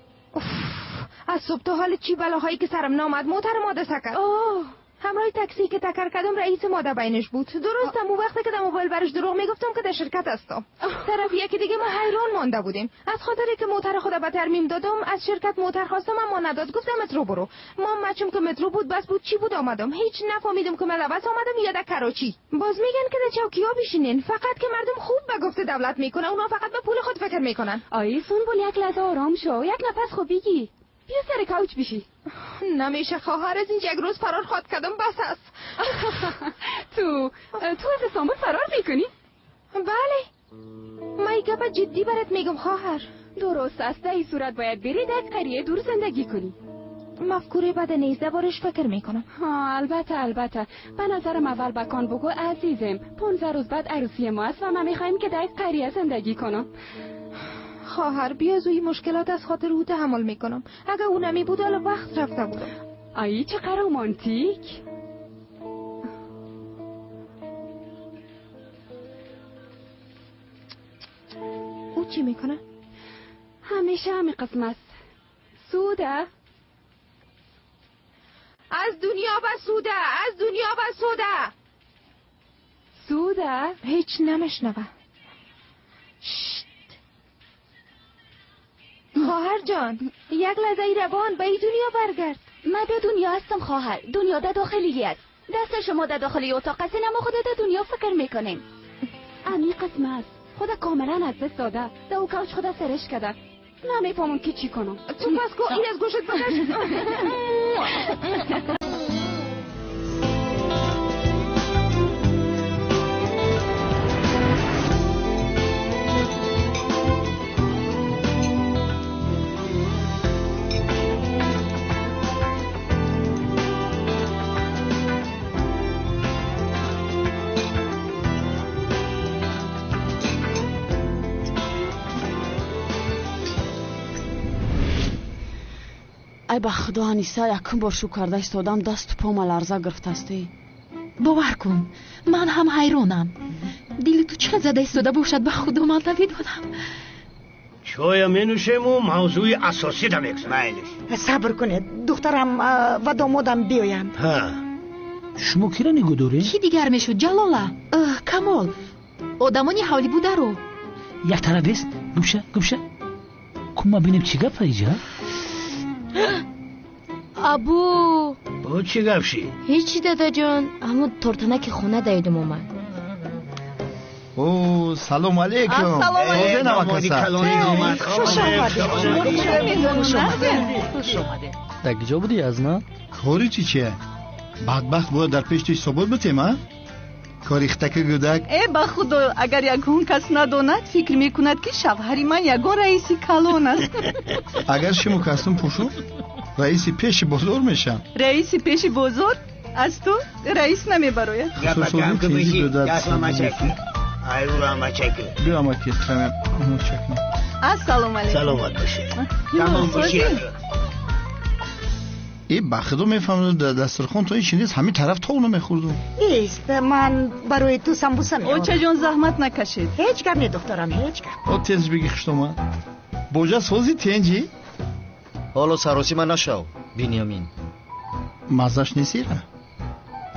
از صبح تا حال چی بلاهایی که سرم نامد. موتر ماده سکر. همراه تاکسی که تکر کردم رئیس ماده بینش بود. درست هم اون وقتی که در موبایل برش دروغ میگفتم که در شرکت هستم. طرف یکی دیگه ما حیران مانده بودیم. از خاطر که موتر خود به ترمیم دادم از شرکت موتر خواستم اما نداد. گفتم مترو برو. ما مچم که مترو بود بس بود چی بود آمدم. هیچ نفهمیدم که من بس آمدم یا در کراچی. باز میگن که در چوکیا بشینین. فقط که مردم خوب به گفته دولت میکنه، اونا فقط به پول خود فکر میکنن. آی سنبل یک لحظه آرام شو، یک نفس خوب بگی. بیا سر کوچ بشی. نمیشه خواهر، از اینجا یک روز فرار خواد کردم بس است. تو از استانبول فرار میکنی؟ بله. من گپ جدی برات میگم خواهر. درست است، در این صورت باید بری در قریه دور زندگی کنی. مفکوره بد نیست، دربارش فکر میکنم. ها البته. به نظرم اول بکان بگو عزیزم 15 روز بعد عروسی ما است و من میخوایم که در قریه زندگی کنم. خواهر بیا زوی مشکلات از خاطر او تحمل میکنم. اگه او نمی بود حالا وقت رفته بودم. آی چقدر رومانتیک. او چی میکنه؟ همیشه همی قسم است. سوده. از دنیا به سوده، از دنیا به سوده. سوده؟ هیچ نمیشنوه. خواهر جان یک لحظه ای روان به ای دنیا برگرد. من به دنیا هستم خواهر. دنیا در داخلی است. دست شما در داخلی اتاق است، اما خود در دنیا فکر میکنیم. امی قسم است. خود کاملا از دست داده. در او کوچ خود سرش کرده. نمیفهمم که چی کنم. تو پس کو این از گوشت بکش. ای ба худо Аниса, якум бор шӯ карда истодам, дасту пома ларза гирифтастӣ. Бовар кун, ман ҳам ҳайронам. Дили ту чӣ зада истода бошад, ба худо ман намедонам. Чоя менӯшему мавзӯи асосида мегузарем. Сабр кунед, духтарам ва домодам биёянд. Шумо киро нигоҳ доред? Ки дигар мешуд, Ҷалола? Камол, одамони ҳавлӣ бударо. Як тараф бест, гумша, гумша. Кун ма бинем чӣ гап иҷа? Абу! Бо чӣ гап ши? Ҳечи дадаҷон, ҳамун тортанаки хона даидум омад. О, салом алейкум. Ассалому алейкум. Хуш омадед. Хуш омадед. Дар куҷо будӣ аз ма? Кори чӣ чия? Бадбахт бояд дар пеши ту ҳисобот битем, а? Кори хитаки гудак. Э, ба худо, агар ягон кас надонад, фикр мекунад, ки шавҳари ман ягон раиси калон аст. Агар шумо костюм пӯшу, раиси пеши бозор мешам. Раиси пеши бозор? Аз ту раис намебарояд. Ассалому алейкум. Саломат бошед. Тамом бошед. Э, ба худо мефаҳмидам, дар дастархон то ҳеч нест, ҳамин тараф тов намехӯрдум. Нест, ман барои ту самбуса меорам. Очаҷон, заҳмат накашед. Ҳеҷ гап не, духтарам, ҳеҷ гап. О, тез бигӣ хуштомад. Боҷа сози тенҷи? Ҳоло саросима нашав, Биньямин. Маззаш несира?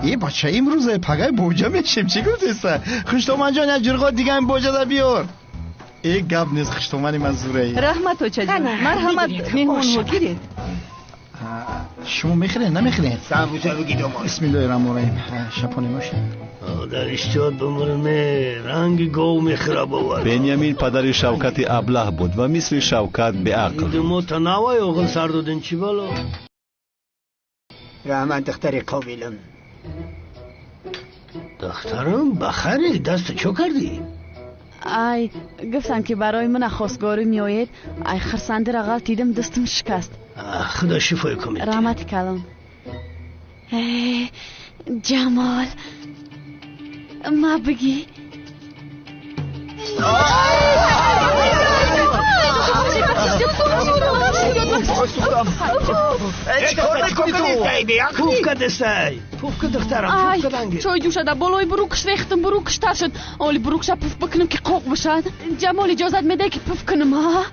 Э, бача, имрӯза пагай боҷа мешем, чӣ гуфтеса? Хуштомадҷон, як ҷурғо дига ин боҷада биёр. Э, гап нест, хуштомади ман зураи. Раҳмат, очаҷон. Марҳамат, меҳмонҳо гиред. Шумо мехӯред, намехӯред? Самбуса бигӣ, домод. Бисмиллоҳи раҳмони раҳим. Шапоне бошед. Дар иштиёт бимурме, ранги гов мехӯра бовар. Беньямин падари Шавкати аблаҳ буд ва мисли Шавкат беақл. Мо танавай оғил сар додин, чӣ бало? Раҳмат, духтари қобилам. Духтарам, бахайр, дасту чо кардӣ? Ай, гуфтам ки барои мана хостгорӣ меоед, ай хирсандира ғалтидим, дастам шикаст. Худо шифои кунад. Раҳмати калон. Ҷамол, ма бигӣ. Ай, чой ҷӯшада болои бурукш рехтам, бурукш тар шуд. Оли бурукша пуф бикунам ки қоқ бишад. Ҷамол иҷозат медиҳад ки пуф кунам, ҳа?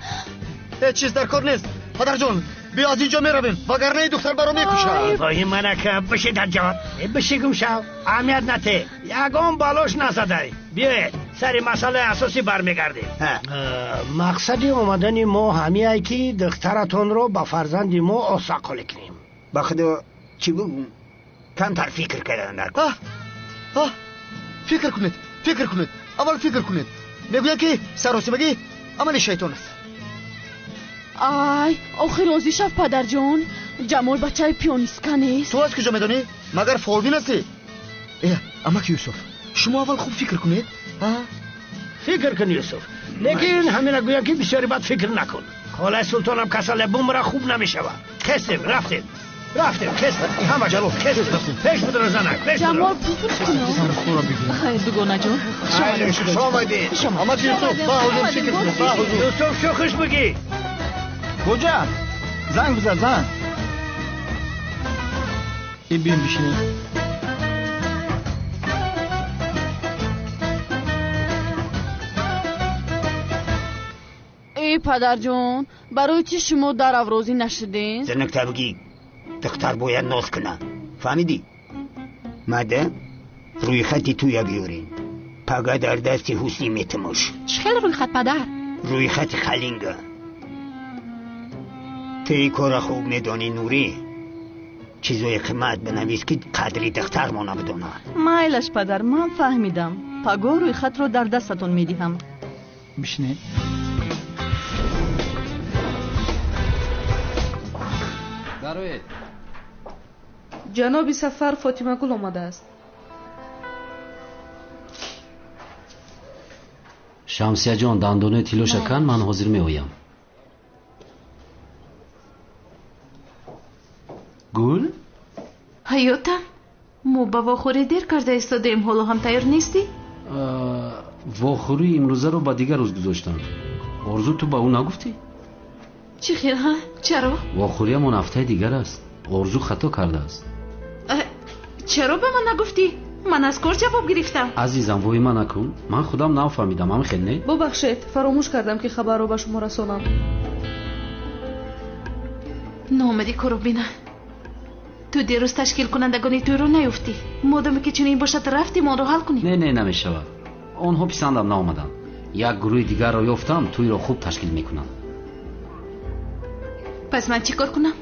Ҳеҷ чиз дар кор нест. Падарҷон, биё аз инҷо меравем, вагарна ин духтар баро мекушад. Воҳи манака, биши дар ҷавоб. Биши гумшав, аҳамият нате. Ягон балош назадай. Биёед, сари масъалаи асосӣ бармегардем. Мақсади омадани мо ҳамияе ки духтаратонро ба фарзанди мо осақолӣ кунем. Ба худо чӣ бигӯм? Камтар фикр кардан дар кор. Фикр кунед, фикр кунед, аввал фикр кунед. Мегӯянд ки саросимагӣ амали шайтон аст. Ай, охир розӣ шав, падарҷон. Ҷамол бачаи пиёнистка нест. Ту аз куҷо медонӣ? Магар фолбин ҳастӣ? Э, амак Юсуф, шумо аввал хуб фикр кунед. Фикр кун, Юсуф. Лекин ҳамина гӯям ки бисёри бад фикр накун. Холаи султонам касале бумра, хуб намешавад. Хестем, рафтем. Рафтем, хестем. Ҳама ҷалол, хестем. Пеш будро, занак, пеш будро. Ҷамол, пуф кунам. Хайр, дугонаҷон. Хуш омадед. Амак Юсуф, ба ҳузур фикр кунед, ба ҳузур. Юсуф, шо хуш бигӣ. Боҷа, занг бизан, занг. Э, биём бишинем. Эй, падарҷон, барои чӣ шумо дар аврозӣ нашудем? Занакта бигӣ, духтар бояд ноз куна. Фаҳмидӣ? Мада, рӯйхати туя биёрем. Пага дар дасти Ҳуснӣ метимош. Чӣ хел рӯйхат, падар? Рӯйхати халинга. Ту ин корро хуб медонӣ, Нурӣ. Чизои қимат бинавис ки қадри духтармона бидонад. Майлаш, падар, ман фаҳмидам. Пагоҳ рӯйхатро дар дастатон медиҳам. Бишинед. Дароед. Ҷаноби Сафар, Фотимагул омадааст. Шамсияҷон, дандонои тиллоша кан, ман ҳозир меоям. Гул? Ҳаётам, мо ба вохӯрӣ дер карда истодаем, ҳоло ҳам тайёр нестӣ? Вохӯрии имрӯзаро ба дигар рӯз гузоштанд. Орзу, ту ба ӯ нагуфтӣ? Чӣ хел, ҳа? Чаро? Вохӯриямон ҳафтаи дигар аст. Орзу хато кардааст. Чаро ба ман нагуфтӣ? Ман аз кор ҷавоб гирифтам. Азизам, воҳима накун. Ман худам нафаҳмидам, ҳам хел не? Бубахшед, фаромӯш кардам ки хабарро ба шумо расонам. Номади Коробина. Ту дирӯз ташкилкунандагони тӯйро наёфтӣ. Модоме ки чунин бошад, рафтем онро ҳал кунем. Не, не, намешавад. Онҳо писандам наомаданд. Як гурӯҳи дигарро ёфтам, тӯйро хуб ташкил мекунанд. Пас ман чӣ кор кунам?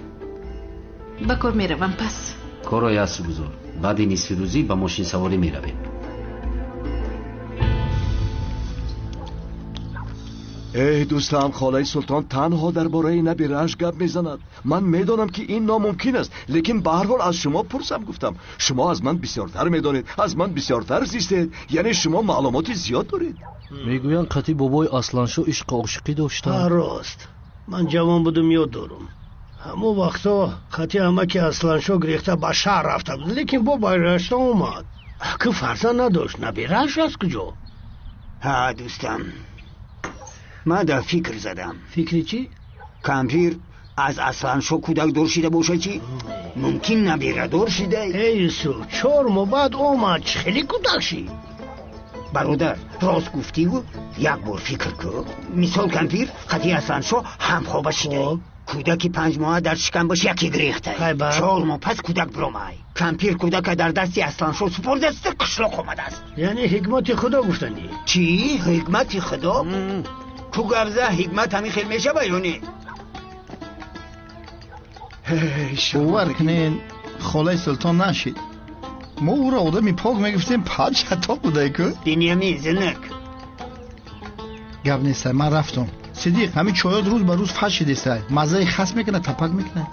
Ба кор меравам пас. Корро ясу гузор. Баъди нисфи рӯзӣ ба мошинсаворӣ меравем. Эй дӯстам, холаи султон танҳо дар бораи набирааш гап мезанад. Ман медонам ки ин номумкин аст, лекин ба ҳар ҳол аз шумо пурсам гуфтам. Шумо аз ман бисёртар медонед, аз ман бисёртар зистед, яъне шумо маълумоти зиёд доред. Мегӯянд қати бобои Асланшо ишқу ошиқӣ доштанд. Рост. Ман ҷавон будум, ёд дорум. Ҳамон вақтҳо қати амаки Асланшо гирехта ба шаҳр рафта буд, лекин бо баргашта омад. Ки фарзанд надошт, набирааш аз куҷо? Ҳа, дӯстам, ман дар фикр задам. Фикри чӣ? Кампир аз Асланшо кӯдак дор шида бошад чӣ? Мумкин набирадор шидай. Эй Юсуф, 4 моҳ баъд омад, чӣ хеле кӯдак шид. Бародар, рост гуфтиву як бор фикр кун. Мисол кампир қати Ҳасаншоҳ ҳамхоба шидай. Кӯдаки 5 моҳа дар шикамбаш яке гирехтай. 4 моҳ пас кӯдак биромай. Кампир кӯдака дар дасти Асланшоҳ супордааст, қишлоқ омадааст. Яъне ҳикмати худо гуфтанӣ. Чӣ? Ҳикмати худо? Ку гавза ҳикмат ҳамин хел мешава ё не? Бовар кунед, холаи Султон нашид. Мо ӯро одами пок мегуфтем, падшато будай ку. Динями зинак. Гап нестай, ман рафтам. Сидиқ, ҳамин чойот рӯз ба рӯз фаш шидестай. Маззаи хас мекунад, тапак мекунад.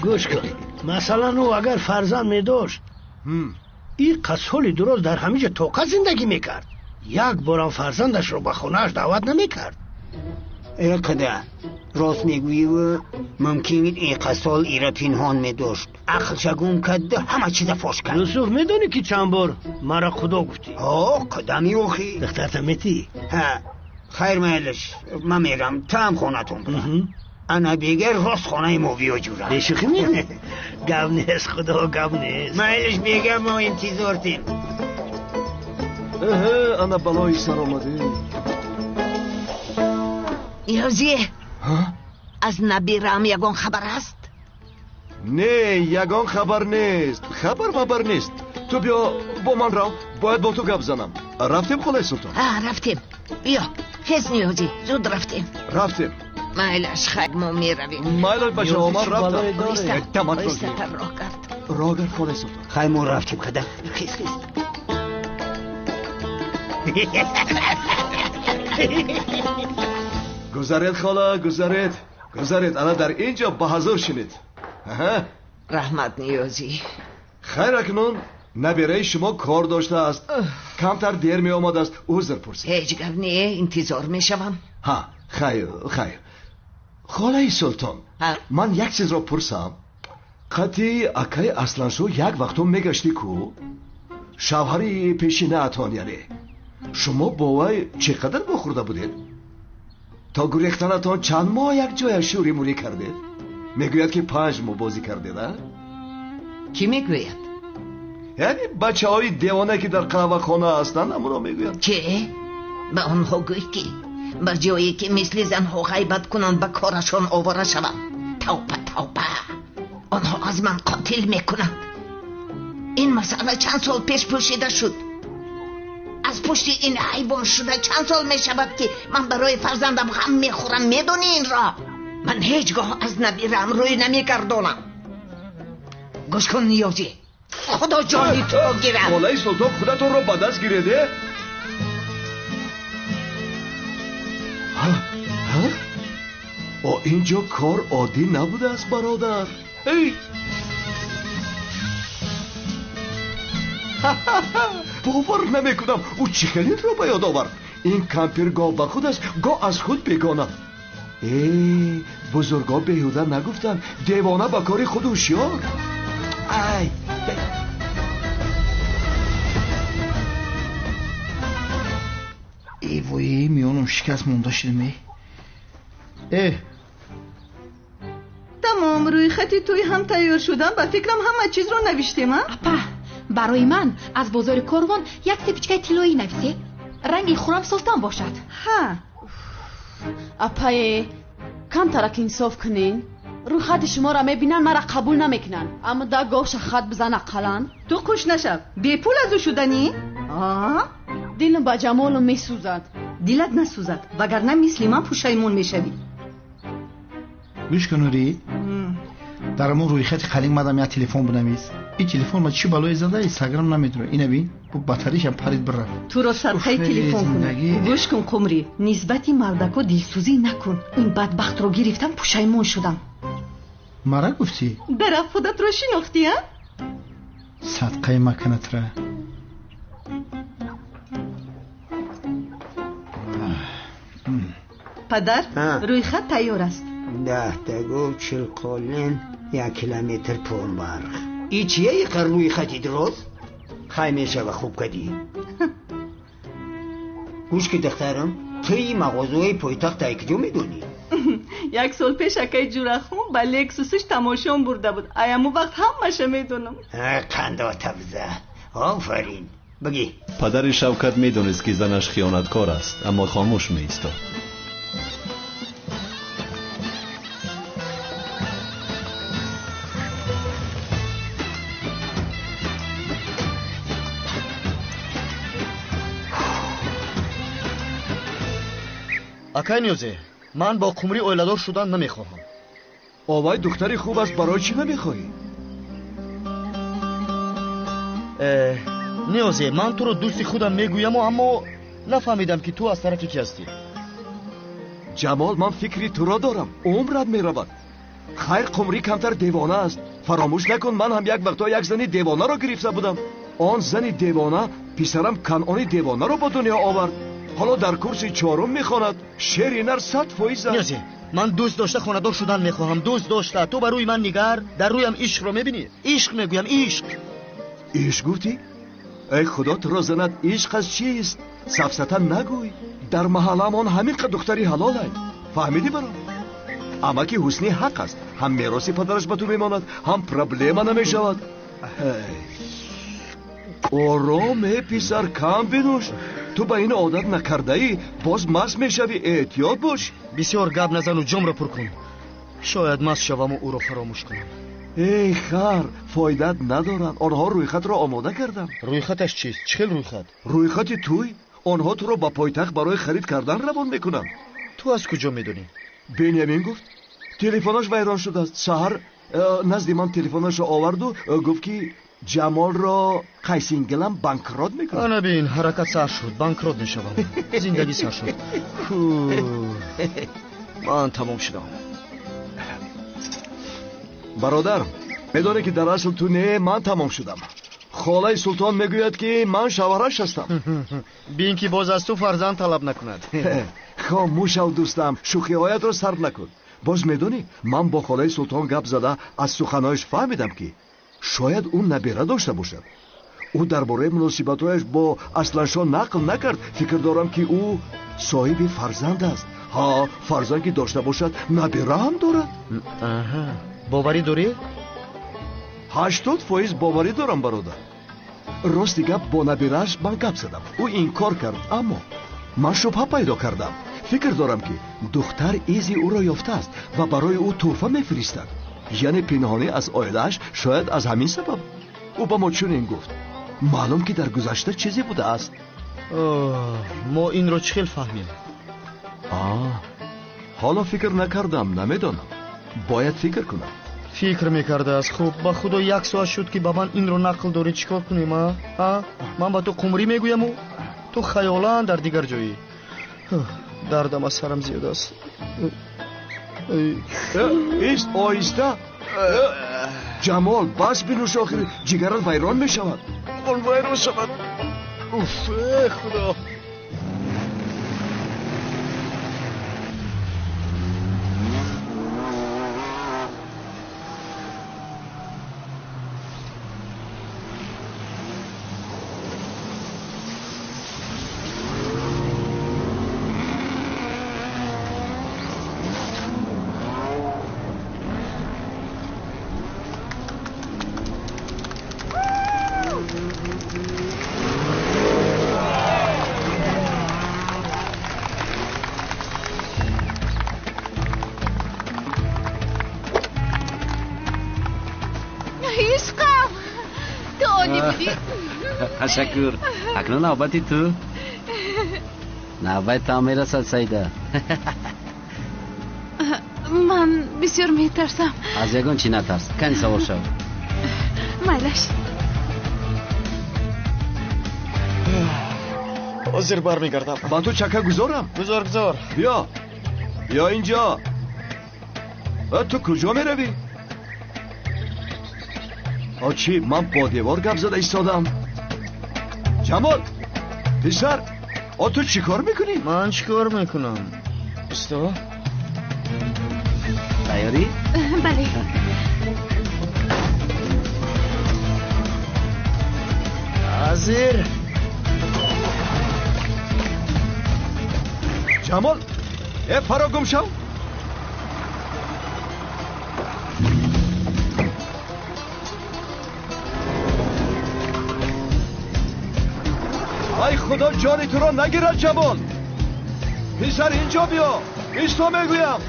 Гӯш кун, масалан ӯ агар фарзанд медошт, ин қасоли дуроз дар ҳамин ҷо тоқа зиндагӣ мекард. Як борам фарзандашро ба хонааш даъват намекард. Э қада, рост мегӯиву мумкин ин қасол ира пинҳон медошт. Ақлша гум кард, ҳама чиза фош кард. Юсуф, медонӣ ки чанд бор мара худо гуфтӣ? Ҳо, қадами охи. Духтарта метӣ? Ҳа, хайр майлаш, ман мерам, таам хонатон бира. Ана бегар рост хонаи мо биё ҷура. Бешӯхӣ мегӯӣ? Гап нест, худо, гап нест. Майлаш бегар, мо интизортем. Эҳе, ана балои сар омадӣ. Ниёзӣ, аз набираам ягон хабар ҳаст? Не, ягон хабар нест. Хабар мабар нест. Ту биё бо ман рав, бояд бо ту гап занам. Рафтем, холаи Султон? Рафтем. Биё, хез Ниёзӣ, зуд рафтем. Рафтем. Майлаш, хайр, мо меравем. Майлаш, бачаҳо, ман рафтам. Оҳистатар роҳ кард. Роҳ кард, холаи Султон. Хайр, мо рафтем, қада. Хез, хез. Гузаред, хола, гузаред. Гузаред, ана дар ин ҷо ба ҳазур шинед. Раҳмат, Ниёзӣ. Хайр, акнун набираи шумо кор доштааст. Камтар дер меомадааст, узр пурсед. Ҳеҷ гап не, интизор мешавам. Ҳа, хайр, хайр. Холаи Султон, ман як чизро пурсам. Қати акаи Асланшоҳ як вақтҳо мегаштӣ ку? Шавҳари пешинаатон, яъне. Шумо бо вай чӣ қадар вохӯрда будед? То гурехтанатон чанд моҳ як ҷоя шӯри мурӣ кардед? Мегӯяд ки 5 моҳ бозӣ кардед, а? Кӣ мегӯяд? Яъне бачаҳои девона ки дар қаҳвахона ҳастанд, ҳамонро мегӯянд. Чӣ? Ба онҳо гӯй ки ба ҷое ки мисли занҳо ғайбат кунанд, ба корашон овора шаванд. Тавба, тавба, онҳо аз ман қотил мекунанд. Ин масъала чанд сол пеш пӯшида шуд. Аз пушти ин ҳайвон шуда чанд сол мешавад ки ман барои фарзандам ғам мехӯрам. Медонӣ инро? Ман ҳеҷ гоҳ аз набираам рӯй намегардонам. Гӯш кун, Ниёзӣ, худо ҷони туро гирад. Холаи Султон, худатонро ба даст гиред, э? О, ин ҷо кор оддӣ набудааст, бародар. Эй! Бовар намекунам, ӯ чӣ хелинро ба ёд овард. Ин кампир гоҳ ба худ аст, гоҳ аз худ бегона. Э, бузургҳо беҳуда нагуфтанд, девона ба кори худ ҳушёр. Ай! Эй вой, миёнам шикаст монда шидам. Э! Тамом, рӯйхати тӯй ҳам тайёр шудам. Ба фикрам ҳама чизро навиштем, а? Апа, барои ман аз бозори корвон як сепичкаи тиллоӣ нависе. Ранги Хуррам Султон бошад. Ҳа. Апае, камтарак инсоф кунен. Рӯйхати шуморо мебинанд, мара қабул намекунанд. Аммо да говша хат бизан ақаллан. Ту қуш нашав. Бепул аз ӯ шуданӣ? Дилам ба ҷамолам месӯзад. Дилат насӯзад, вагарна мисли ман пушаймон мешавӣ. Гӯш кун, Нурӣ. Дар ҳамон рӯйхати қалин мадам як телефон бинавис. Ин телефон ма чӣ балое зада, инстаграм намедонам. Ина бин, бу батаришам парид бирафт. Туро садқаи телефон кунам. Гӯш кун, Қумрӣ, нисбати мардако дилсӯзӣ накун. Ин бадбахтро гирифтам, пушаймон шудам. Мара гуфтӣ? Дарафт худатро шинохтӣ, а? Садқаи маканатра. Падар, рӯйхат тайёр аст. 10 та гов, 40 қолин, 1 километр понбарх. И чия иқар рӯйхати дроз? Хай мешава, хуб кадӣ. Гӯш ки, духтарам, туи мағозаҳои пойтахт ай куҷо медонӣ? Як сол пеш акаи Ҷурахон ба Лексусаш тамошон бурда буд. Ай аму вақт ҳамаша медонам. Қандота биза. Офарин. Бигӣ. Падари Шавкат медонист, ки занаш хиёнаткор аст, аммо хомӯш меистод. Акай Ниёзе, ман бо Қумрӣ оиладор шудан намехоҳам. Овай духтари хуб аст, барои чӣ намехоҳӣ? Ниёзе, ман туро дӯсти худам мегӯяму, аммо нафаҳмидам, ки ту аз тарафи ки ҳастӣ. Ҷамол, ман фикри туро дорам, умрат меравад. Хайр, Қумрӣ камтар девона аст. Фаромӯш накун, ман ҳам як вақтҳо як зани девонаро гирифта будам. Он зани девона писарам Канъони девонаро ба дунё овард. Ҳоло дар курси чорум мехонад. Шери нар 100% аст. Ниёзе, ман дӯст дошта хонадор шудан мехоҳам. Дӯст дошта. Ту ба рӯи ман нигар, дар рӯям ишқро мебинӣ. Ишқ мегӯям, ишқ. Ишқ гуфтӣ? Эй худо туро занад, ишқ аз чист? Сафсата нагӯй. Дар маҳалламон ҳамин қад духтари ҳалолай. Фаҳмидӣ баром? Амаки Ҳусни ҳақ аст. Ҳам мероси падараш ба ту мемонад, ҳам проблема намешавад. Ором, э писар, кам бинӯш. Ту ба ин одат накардаӣ, боз маст мешавӣ. Эҳтиёт бош. Бисёр гап назану ҷомро пур кун. Шояд маст шаваму ӯро фаромӯш кунам. Эй хар, фоидат надоранд. Онҳо рӯйхатро омода карданд. Рӯйхаташ чист? Чӣ хел рӯйхат? Рӯйхати туй. Онҳо туро ба пойтахт барои харид кардан равон мекунанд. Ту аз куҷо медонӣ? Бенямин гуфт, телефонаш вайрон шудааст. Саҳар назди ман телефонашро оварду гуфт, ки Ҷамолро қайсингилам банкрот мекунад. Ана бин, ҳаракат сар шуд, банкрот мешавам. Зиндагӣ сар шуд. Ман тамом шудам. Бародар, медонӣ, ки дар асл ту не, ман тамом шудам. Холаи Султон мегӯяд, ки ман шавҳараш ҳастам. Бин, ки боз аз ту фарзанд талаб накунад. Хомӯш шав, дӯстам, шӯхиҳоятро сарф накун. Боз медонӣ, ман бо холаи Султон гап зада аз суханҳояш фаҳмидам, ки шояд ӯ набера дошта бошад. Ӯ дар бораи муносибатҳояш бо Асланшоҳ нақл накард. Фикр дорам, ки ӯ соҳиби фарзанд аст. Ҳа, фарзанд ки дошта бошад, набера ҳам дорад. Боварӣ дорӣ? 80% боварӣ дорам, бародар. Рости гап, бо набирааш ман гап задам, ӯ инкор кард, аммо ман шубҳа пайдо кардам. Фикр дорам, ки духтар изи ӯро ёфтааст ва барои ӯ тӯҳфа мефиристад, яъне пинҳонӣ аз оилааш. Шояд аз ҳамин сабаб ӯ ба мо чунин гуфт. Маълум, ки дар гузашта чизе будааст. Мо инро чӣ хел фаҳмем? Ҳоло фикр накардам, намедонам, бояд фикр кунам. Фикр мекардааст. Хуб, ба худо, як соат шуд, ки ба ман инро нақл дорӣ. Чӣ кор кунем? А ман ба ту Қумрӣ мегӯяму ту хаёлан дар дигар ҷоӣ. Дардам аз сарам зиёд аст. Ист, оҳиста, Ҷамол, бас бинӯш, охир ҷигарат вайрон мешавад. Он вайрон шавад. Уф, э худо. Ишқам, ту олӣ будӣ. Ташаккур. Акнун навбати ту. Навбат там мерасад, Саида. Ман бисёр метарсам. Аз ягон чӣ натарс. Кани, савор шав. Майлаш. Ҳозир бармегардам. Ба ту чака гузорам? Гузор, гузор. Биё, биё инҷо. Ту куҷо меравӣ? Чӣ, ман бо девор гап зада истодам. Ҷамол, писар, о, ту чӣ кор мекунӣ? Ман чӣ кор мекунам? Исто. Тайёрӣ? Бале. Ҳозир. Ҷамол, э, фаро гум шав. Худо ҷони туро нагирад, Ҷамол. Писар, инҷо биё. Исто мегӯям.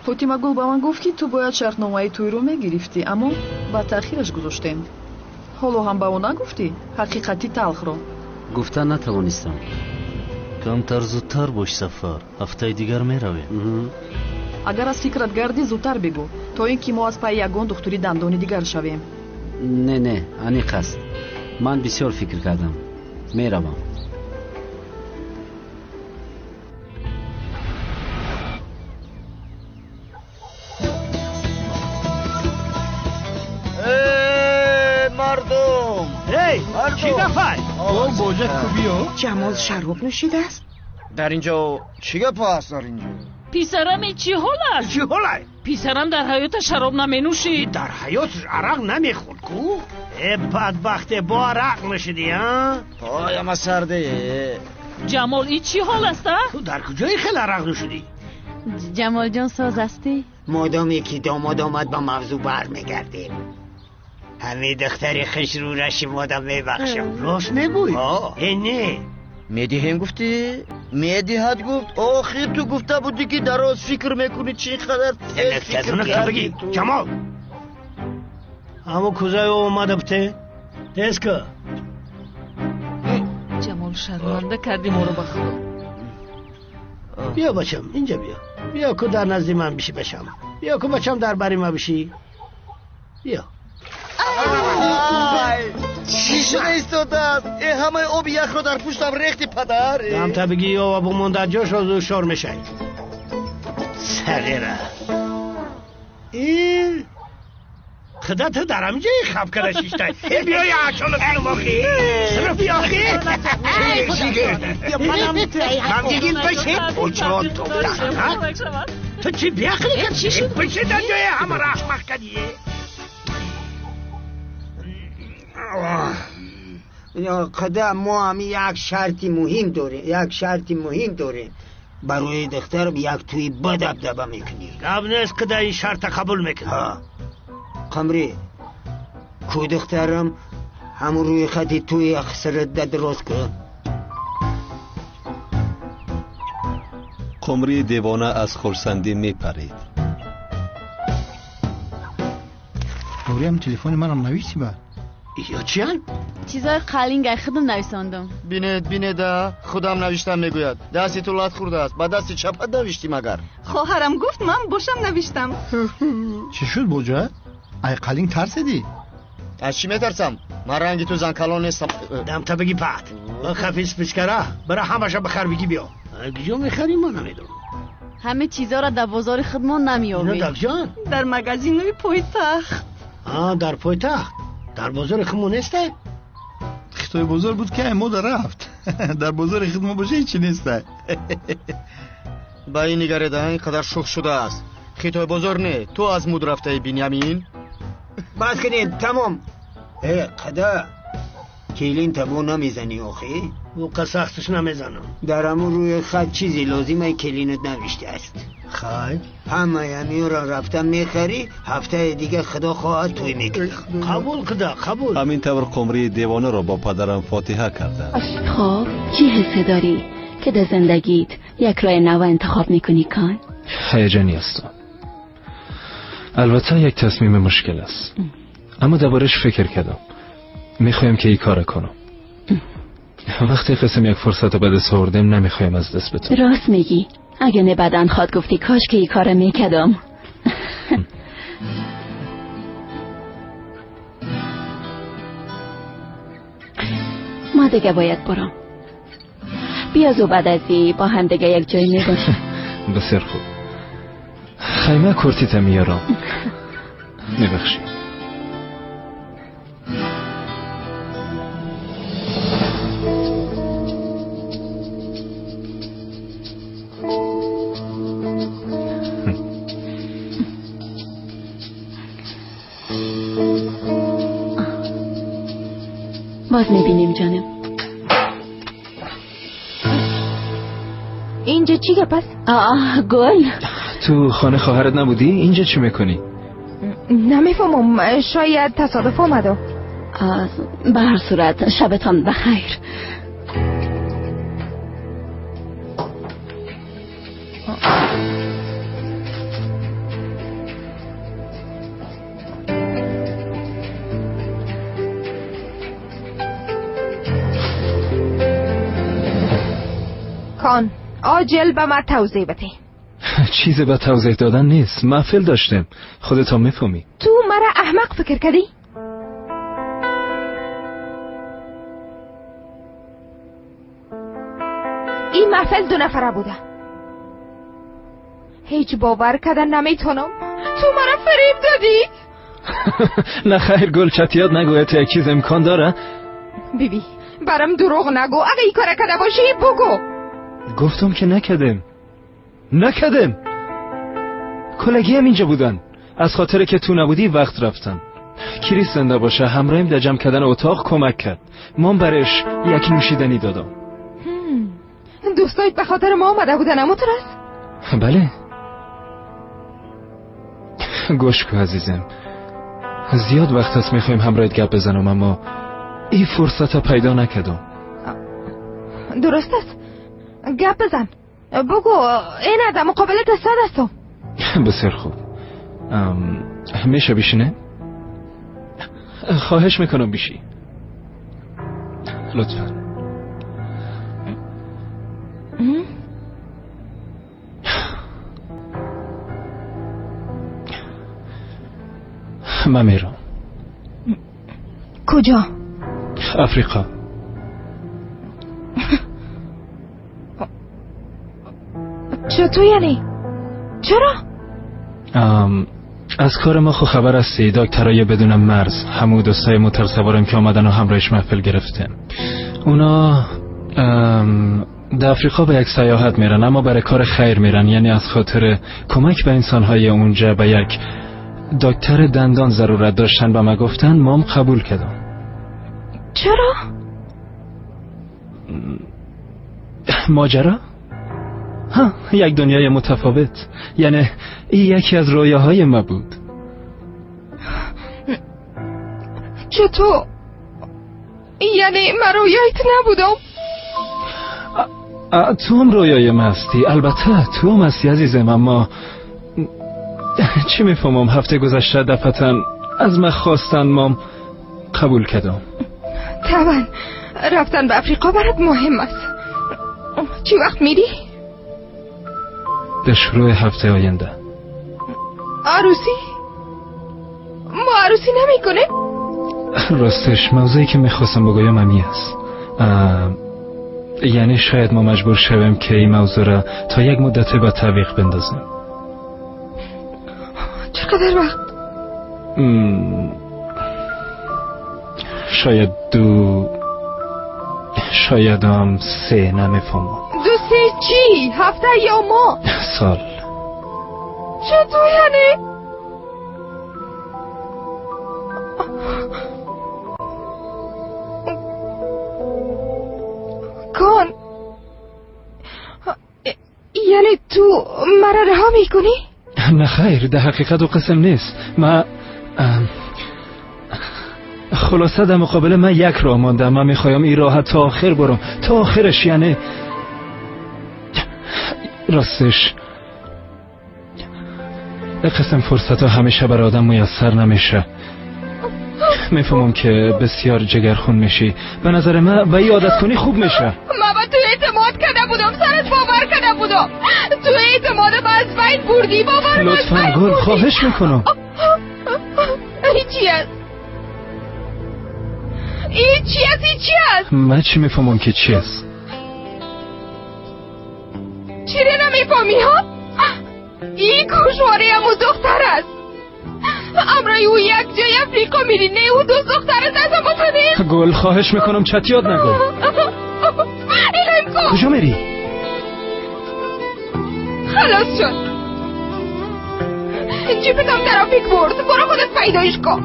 Фотимагул ба ман гуфт, ки ту бояд шартномаи тӯйро мегирифтӣ, аммо ба таъхираш гузоштем. Ҳоло ҳам ба ӯ нагуфтӣ ҳақиқати талхро? Гуфта натавонистам. Камтар зудтар бош, Сафар. Ҳафтаи дигар меравем. Агар аз фикрат гардӣ, зудтар бигӯ, то ин ки мо аз пайи ягон духтури дандони дигар шавем. Не, не, аниқ аст. Ман бисёр фикр кардам. Меравам. Чӣ гафай? О, боҷа кубиё. Ҷамол шароб нӯшидааст? Дар инҷо чӣ гап аст дар инҷо? Писарам, чӣ ҳол аст? Чӣ ҳолай? Писарам дар ҳаёта шароб наменӯшид. Дар ҳаёт арақ намехӯрд ку? Э, бадбахте, бо арақ нӯшидӣ, а? Пояма сарде. Ҷамол, ин чӣ ҳол аст, а? Ту дар куҷои хел арақ нӯшидӣ? Ҷамолҷон, соз ҳастӣ? Модоме ки домод омад, ба мавзӯъ бармегардем. Ҳамин духтари хушрӯра шумода мебахшам. Рост мегӯй? Э, не. Медиҳем гуфтӣ? Медиҳад гуфт. Охир ту гуфта будӣ, ки дароз фикр мекунӣ. Чӣ қадар тез фикр кардӣ ту. Ҷамол, ҳамун кузаи омада бите. Тез ку. Ҷамол, шарманда кардӣ моро, ба худо. Биё, бачам, инҷа биё. Биё ку, дар назди ман биши, бачам. Биё ку, бачам, дар бари ма биши. Биё. Чӣ шуда истодааст? Э, ҳамаи оби яхро дар пуштам рехти, падар. Дамта бигӣ, ёва бумонда ҷош розу шор мешай. Сағира. И худа, ту дар ҳамҷои хаб када шиштай. Э, биё, ячону кунум охи. Сирф биё охи. Ман дигин биши. Очон топтан, ҳа? Ту чӣ биақлӣ кардӣ? Биши дар ҷои ҳамаро ахмақ кардӣ. Қада, мо ҳами як шарти муҳим дорем, як шарти муҳим дорем. Барои духтар як тӯи бадабдаба мекунӣ. Гап нест, қада, ин шарта қабул мекунам. Қамрӣ, ку духтарам, ҳамун рӯи хати тӯи ахсират дуруст кун. Қумрии девона аз хурсандӣ мепарид. Нуриям, телефони манам нависӣ ба. Ё чиян? Чизои қалингай худам нависондум. Бинед, бинеда, худам навиштам мегӯяд. Дасти ту лат хӯрдааст, ба дасти чапат навиштӣ магар? Хоҳарам гуфт, ман бошам навиштам. Чӣ шуд, боҷа? Ай қалинг тарседӣ? Аз чӣ метарсам? Ман ранги ту занкалон нестам. Дамта бигӣ, пат. Хафи спичкара, бира ҳамаша бихар, бигӣ биё. Куҷо мехарӣ, ман намедонам. Ҳаме чизоро дар бозори худмон намеёбем. Ино дар куҷоанд? Дар магазинои пойтахт. А, дар пойтахт. Дар бозори худмон несте? Хитои бозор буд, ки ай мода рафт. Дар бозори худмон боша, ҳечи несте. Ба ин нигареда, ин қадар шух шудааст. Хитой бозор не, ту аз муд рафтаи, Биньямин. Бас кунед, тамом. Э, қада, келин табо намезанӣ охи? Ӯ сахташ намезанам. Дар ҳамун рӯи хат чизе лозимаи келинат навиштааст. Хай. Ҳамаи ҳаминро рафта мехарӣ, ҳафтаи дига худо хоҳад тӯй мекунӣ. Қабул, қуда, қабул. Ҳамин тавр Қумрии девонаро бо падарам фотиҳа карданд. خب چی حسی داری که در زندگیت یک راه نو انتخاب میکنی کان؟ هیجانی هستم. البته یک تصمیم مشکل است، اما دربارش فکر کردم. میخوایم که این کار کنم. وقتی قسم یک فرصت رو به دست آوردیم، نمیخوایم از دست بدیم. راست میگی. اگه نه بعداً خواد گفتی کاش که ای کار میکدم. ما دیگه باید برم. بیا زو بعد از ای با هم دیگه یک جای میباشیم. بسیار خوب. خیمه کرتیت میارم. میبخشی. باز میبینیم جانم. اینجا چی گپ است؟ آه گل. تو خانه خواهرت نبودی؟ اینجا چی میکنی؟ نمیفهمم، شاید تصادف آمده. به هر صورت شبتان بخیر. کان عاجل به من توضیح بده. چیزی به توضیح دادن نیست، محفل داشتم، خودت هم میفهمی. تو مرا احمق فکر کردی؟ این محفل 2 نفره بوده. هیچ باور کردن نمیتونم. تو مرا فریب دادی. نه خیر گل، چتیات نگو، تو یک چیز امکان داره؟ بیبی برام دروغ نگو، اگه این کار کرده باشی بگو. گفتم که نکردم. نکردم. کلگی هم اینجا بودن. از خاطر که تو نبودی وقت رفتن. کریس زنده باشه همراهیم در جمع کردن اتاق کمک کرد. من برش یک نوشیدنی دادم. دوستایت به خاطر ما آمده بودن اما است؟ بله. گوش کن عزیزم، زیاد وقت است میخوایم همراهت گپ بزنم، اما این فرصت ها پیدا نکردم. درست است، گپ بزن، بگو. این در مقابل دستت هستم. بسیار خوب. میشه بیشینه؟ خواهش میکنم بیشی لطفا. من میرم. کجا؟ افریقا. چطور یعنی؟ چرا؟ از کار ما خو خبر هستی، دکترای بدون مرز، همو دوستای موتور سوارم که آمدن و همراهش محفل گرفتم. اونا در افریقا به یک سیاحت میرن، اما برای کار خیر میرن، یعنی از خاطر کمک به انسانهای اونجا به یک دکتر دندان ضرورت داشتن و ما گفتن، مام قبول کردم. چرا؟ ماجرا؟ ها، یک دنیای متفاوت، یعنی این یکی از رویاهای ما بود. چطور؟ یعنی من رویایت نبودم؟ تو هم رویای ما هستی، البته تو هم هستی عزیزم، اما چی میفهمم هفته گذشته دفعتاً از من خواستن، مام قبول کردم. طبعا رفتن به افریقا برات مهم است. چی وقت میری؟ در شروع هفته آینده. عروسی؟ ما عروسی نمی کنیم؟ راستش موضوعی که میخواستم بگویم همی است. یعنی شاید ما مجبور شویم که این موضوع را تا یک مدت به تعویق بندازیم. چقدر وقت؟ شاید 2، شاید هم 3، نمیفهمم. 2 3 چی؟ هفته یا ما؟ سال. چطور یعنی؟ کن یعنی تو مرا رها میکنی؟ نه خیر، در حقیقت و قسم نیست. ما خلاصه در مقابل من یک راه مانده. من میخوایم این راه تا آخر برم، تا آخرش. یعنی راستش قسم فرصت ها همیشه بر آدم میسر نمیشه. میفهمم که بسیار جگرخون میشی. به نظر من به این عادت کنی خوب میشه. من به تو اعتماد کرده بودم، سرت باور کرده بودم. تو اعتماد به از بین بردی، باور لطفا گل، خواهش میکنم. این چی است؟ این چی است؟ این چی است؟ من چی میفهمم که چی است؟ چی را نمیفهمی ها؟ این گوشواره همون دختر است. امرای او یک جای افریقا میری، نه او دوست دختر است، از اما تو نیست. گل خواهش میکنم چتیات نگو. کجا میری؟ خلاص شد، جیپتم ترافیک برد، برو خودت پیدایش کن.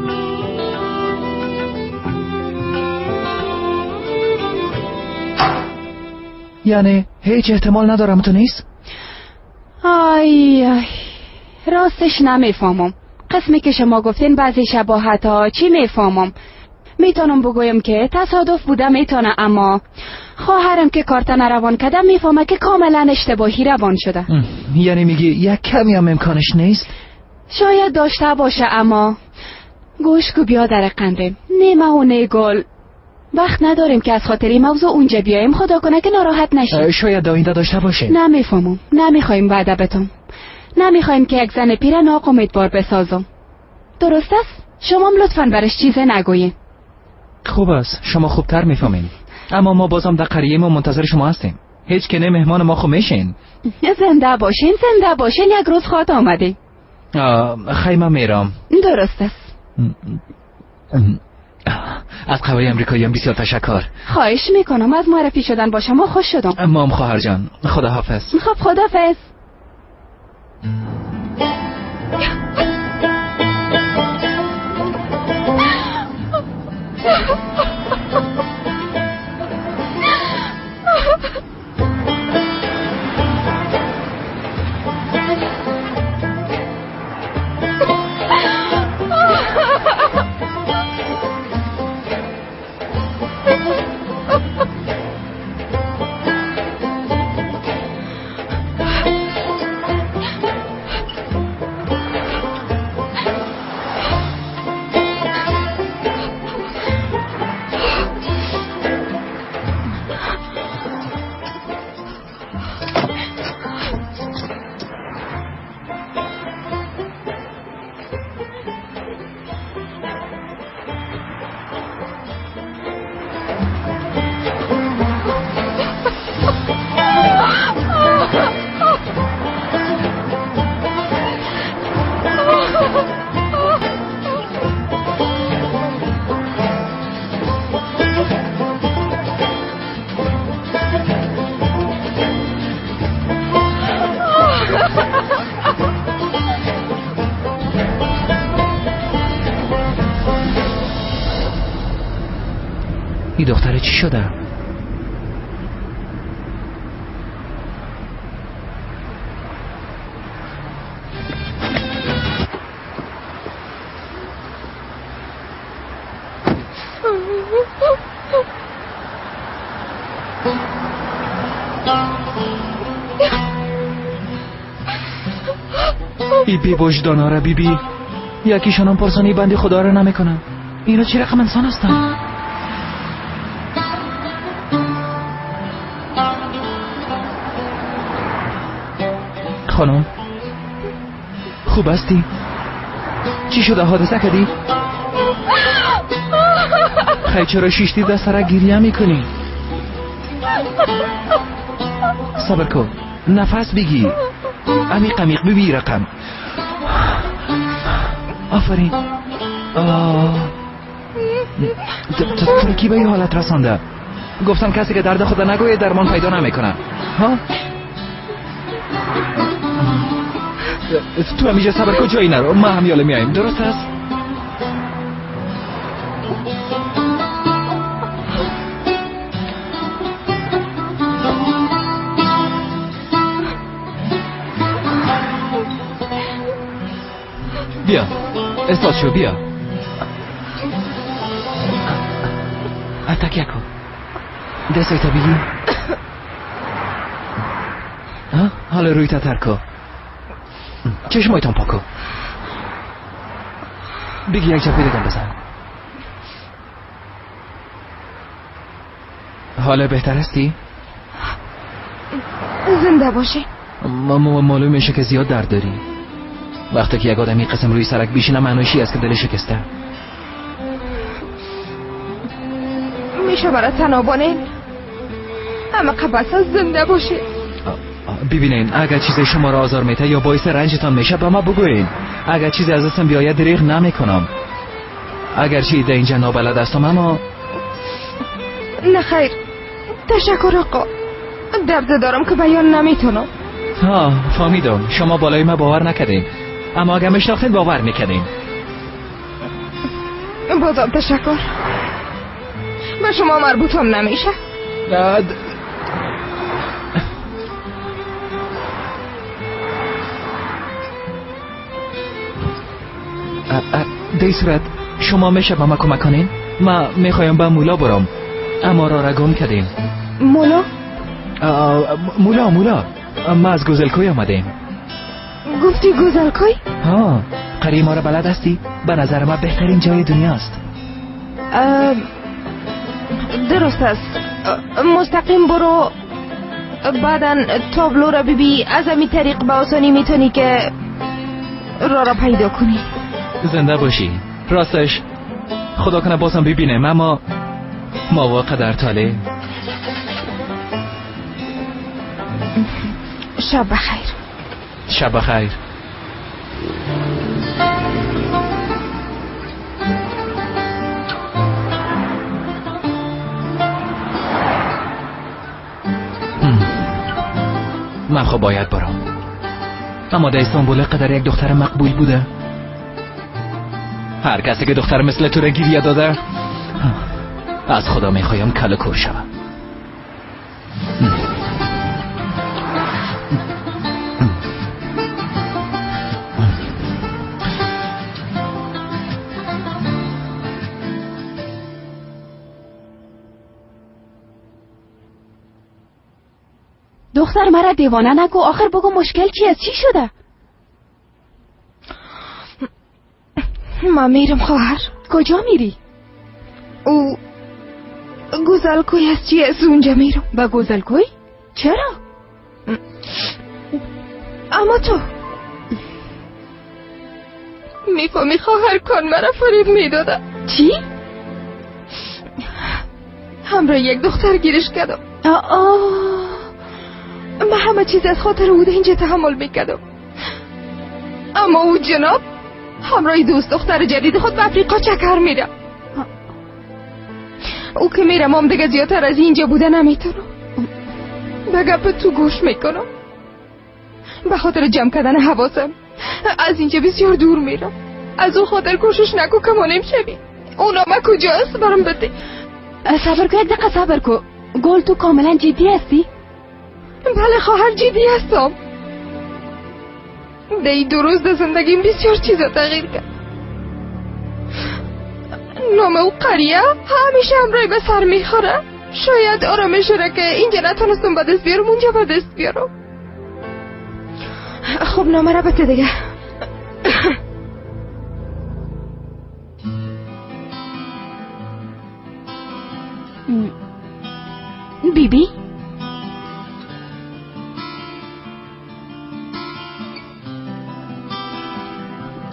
یعنی هیچ احتمال ندارم تو نیست؟ آی آی راستش نمیفهمم. قسمی که شما گفتین بعضی شباهت ها چی میفهمم. میتونم بگویم که تصادف بوده میتونه، اما خواهرم که کارتن روان کرده میفهمه که کاملا اشتباهی روان شده. یعنی میگی یک کمی هم امکانش نیست؟ شاید داشته باشه، اما گوش کو بیا در قنده نیمه و نه گل. وقت نداریم که از خاطر این موضوع اونجا بیایم، خدا کنه که ناراحت نشیم. شاید آینده داشته باشه. نمیفهمم، نمیخوایم وعده بتم، نمیخوایم که یک زن پیر ناامیدوار بسازم. درست است؟ شما لطفاً برش چیز نگویین. خوب است، شما خوبتر میفهمین، اما ما بازم در قریه ما منتظر شما هستیم. هیچ که نه مهمان ما خو میشین. زنده باشین، زنده باشین، یک روز خواهد آمدی. خیمه میرم. درست است. از قوای امریکایی هم بسیار تشکر. خواهش میکنم، از معرفی شدن با شما خوش شدم. مام خواهر جان، خداحافظ. خب خداحافظ. این دختره چی شده؟ ای بی وجدانا را بیبی، یکیشان هم پرسانی بندی خدا را نمیکنن. اینا چه رقم انسان هستن؟ خانم خوب هستی؟ چی شده؟ حادثه کردی؟ خیلی چرا شیشتی دست را گریه میکنی؟ صبر کن، نفس بگی، عمیق عمیق ببی رقم. آفرین. تو کی به این حالت رسانده؟ گفتم کسی که درد خود نگوید درمان پیدا نمیکنه. ها؟ تو همیشه صبر کن، جایی نرو، ما هم یاله میاییم. درست است؟ بیا استاد شو، بیا تکیه کن، دستایتا بگی. حالا روی تر کن، چشمایتان پاکو، بگی یک جفه دیگم بزن. حالا بهتر هستی؟ زنده باشی. معلوم میشه که زیاد درد داری. وقتی که یک آدمی قسم روی سرک بیشینه معنیش است که دل شکسته. میشه برای تنابانه همه قبصه زنده باشی. ببینین اگر چیزی شما را آزار میده یا باعث رنجتان میشه به ما بگوین. اگر چیزی از دستم بیاید دریغ نمیکنم. اگرچه در اینجا نابلد هستم اما نه خیر، تشکر آقا، درد دارم که بیان نمیتونم. ها فهمیدم، شما بالای ما باور نکردین، اما اگر میشناختین باور میکردین. بازم تشکر، به شما مربوطم نمیشه. در صورت شما میشه به ما کمک کنین؟ ما میخوایم به مولا برم، اما را گم کردیم. مولا؟ مولا ما از گوزلکوی آمدیم. گفتی گوزلکوی؟ ها، قریه ما را بلد هستی؟ به نظر ما بهترین جای دنیاست. درست است، مستقیم برو، بعدا تابلو را ببی، از همین طریق به آسانی میتونی که را پیدا کنی. زنده باشی. راستش خدا کنه بازم ببینم، اما ما واقع در تاله. شب بخیر. شب بخیر. من خب باید برم، اما در استانبول قدر یک دختر مقبول بوده. هر کسی که دختر مثل تو را گیریه داده، از خدا میخوایم کل کور شوم. دختر مرا دیوانه نکو، آخر بگو مشکل چی است؟ چی شده؟ ما میرم خواهر. کجا میری؟ او گوزلکوی از چی از اونجا میرم. با گوزلکوی؟ چرا؟ اما تو میفهمی خواهر، کن مرا فریب میداده. چی؟ همراه یک دختر گیرش کردم. من همه چیز از خاطر او اینجا تحمل میکردم، اما او جناب همراه دوست دختر جدید خود به افریقا چکر میره. او که میرم هم دیگه زیادتر از اینجا بوده نمیتونم. به گپ تو گوش میکنم، به خاطر جمع کردن حواسم از اینجا بسیار دور میرم. از او خاطر کوشش نکو که ما نمیشوی. اونا ما کجاست برام بده. صبر کو یک دقیقه، صبر کو. گل تو کاملا جدی هستی؟ بله خواهر جدی هستم. در این 2 روز در زندگیم بسیار چیزا تغییر کرد. نام او قریه همیشه همراه به سر میخوره. شاید آرامش را که اینجا نتونستم به دست بیارم اونجا به دست بیارم. خب نامه را بده دیگه. بیبی بی؟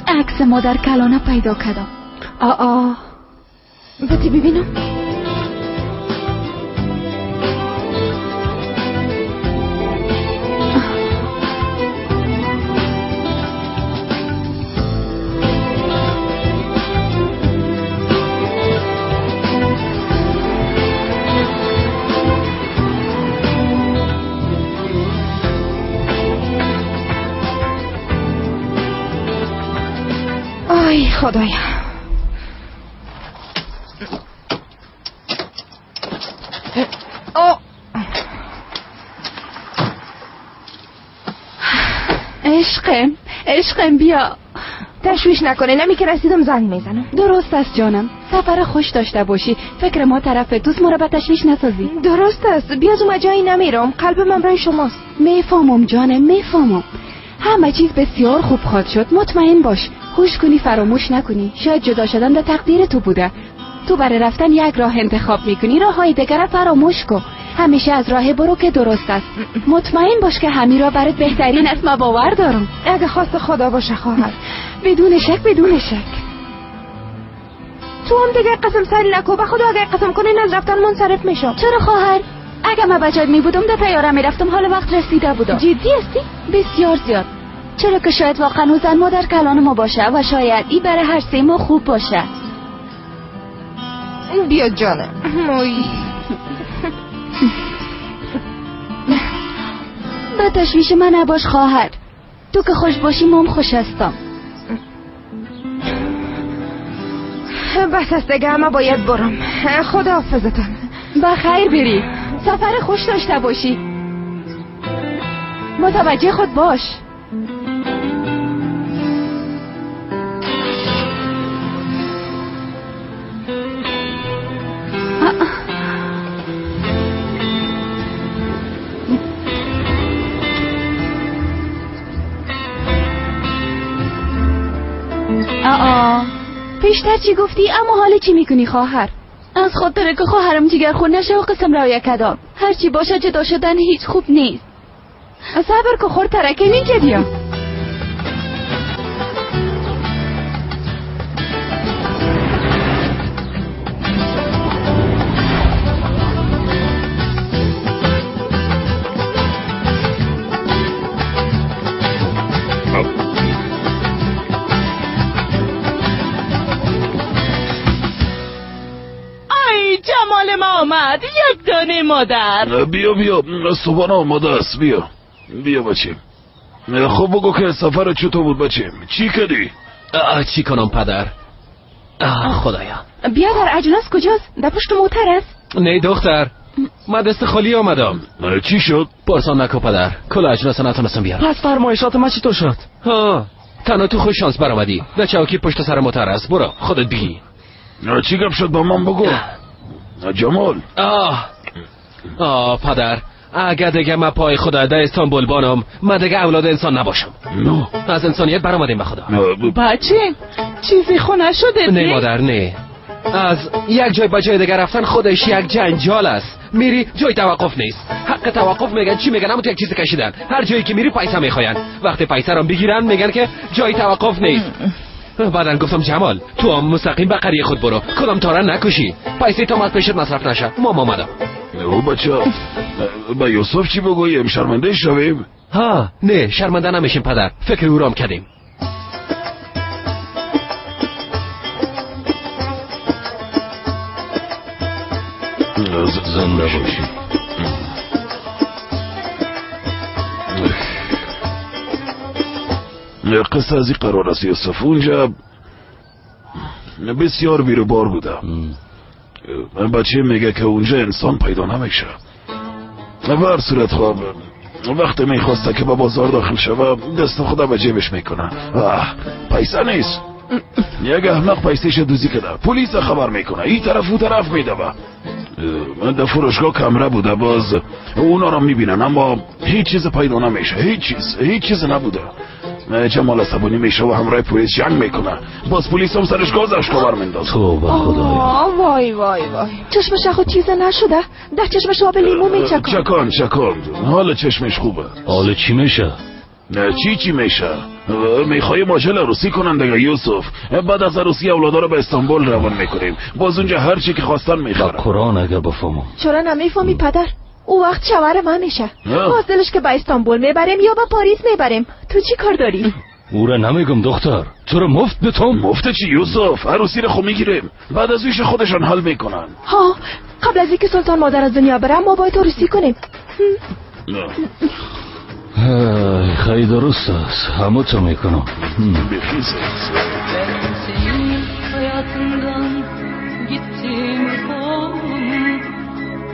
عکس مادر کلانه پیدا کردم. آ بده ببینم. آی خدایا، عشقم عشقم بیا. تشویش نکنه، نمی که رسیدم زنگ میزنم. درست است جانم، سفر خوش داشته باشی. فکر ما طرف توست، ما را به تشویش نسازی. درست است، بیا از جایی نمیرم، قلب من برای شماست. میفهمم جانم، میفهمم. همه چیز بسیار خوب خواهد شد، مطمئن باش. خوش کنی، فراموش نکنی. شاید جدا شدن در تقدیر تو بوده. تو برای رفتن یک راه انتخاب میکنی، راه های دیگر را فراموش کن. همیشه از راه برو که درست است. مطمئن باش که همین راه برات بهترین است. ما باور دارم. اگه خواست خدا باشه خواهر. بدون شک، بدون شک. تو هم دیگه قسم سری نکو. به خدا اگه قسم کنی از رفتن منصرف میشم. چرا خواهر؟ اگه من بچت می بودم در طیاره میرفتم. حال وقت رسیده بودم. جدی هستی؟ بسیار زیاد. چرا که شاید واقعا او زن مادر کلان ما باشه و شاید ای برای هر سه ما خوب باشه. بیا جانم. موی. به تشویش من نباش خواهر. تو که خوش باشی مام خوش هستم. بس است دیگه، اما باید برم. خدا حافظتان. بخیر بری. سفر خوش داشته باشی. متوجه خود باش. آه پیشتر چی گفتی؟ اما حال چی میکنی خواهر؟ از خاطر که خواهرم جگر خون نشه و قسم رویه کدام. هرچی باشه جدا شدن هیچ خوب نیست. صبر که خور ترکه اینجا بیا. آمد یک دانه مادر. بیا بیا، صبحانه آماده است. بیا بیا بچیم. خب بگو که سفر چطور بود بچیم؟ چی کردی؟ چی کنم پدر؟ خدایا. بیا در اجناس کجاست؟ در پشت موتر است. نه دختر، من دست خالی آمدم. چی شد؟ پرسان نکن پدر، کل اجناس نتونستم بیارم. پس فرمایشات ما چطور شد؟ ها، تنها تو خوش شانس برآمدی. در چوکی پشت سر موتر است. برو خودت بگی. چی گپ شد با من بگو جمال. آه پدر، اگه دیگه من پای خدا در استانبول بانم، من دیگه اولاد انسان نباشم. نه، از انسانیت برآمدیم به خدا. بچه چیزی خو نشده؟ نه مادر نه. از یک جای به جای دیگه رفتن خودش یک جنجال است. میری جای توقف نیست. حق توقف میگن چی میگن، اما تو یک چیز کشیدن. هر جایی که میری پیسه میخواین. وقتی پیسه رو بگیرن میگن که جای توقف نیست. بعدن گفتم جمال تو هم مستقیم به قریه خود برو، کدام تاره نکشی، پیسه تا مد پیشت مصرف نشه. ما آمدم. او بچه با یوسف چی بگوییم؟ شرمنده شویم؟ ها نه شرمنده نمیشیم پدر، فکر او را کردیم. زنده باشی. قصه از این قرار است یوسف. اونجا بسیار بیروبار بوده. بچه میگه که اونجا انسان پیدا نمیشه. به هر صورت خواب وقتی میخواسته که به بازار داخل شوه دست خدا به جیبش میکنه. پیسه نیست. یک احمق پیسهش دوزی کرده. پلیس خبر میکنه. این طرف او طرف میدوه. در فروشگاه کمره بوده، باز اونا را میبینن اما هیچ چیز پیدا نمیشه. هیچ چیز نبوده. جمال عصبانی میشه و همراه پلیس جنگ میکنه. باز پلیس هم سرش گاز اشکاور میندازه. توبه خدایا. وای وای وای، چشمش خود چیز نشده. در چشمش آب لیمو میچکان. چکان حال چشمش خوبه. حال چی میشه؟ چی میشه؟ میخوای ماجل عروسی کنن دیگه یوسف. بعد از عروسی اولادا رو به استانبول روان میکنیم. باز اونجا هر چی که خواستن میخرن. قرآن اگه بفهمم. چرا نمیفهمی پدر؟ او وقت شوهر من میشه. باز دلش که به استانبول میبریم یا به پاریس میبریم. تو چی کار داری؟ او را نمیگم دختر، تو رو مفت بتم. مفت چی یوسف؟ عروسی رو خو میگیریم، بعد از ایش خودشان حل میکنن. ها، قبل از اینکه سلطان مادر از دنیا برم ما باید عروسی کنیم. خیلی درست است، همو تو میکنم.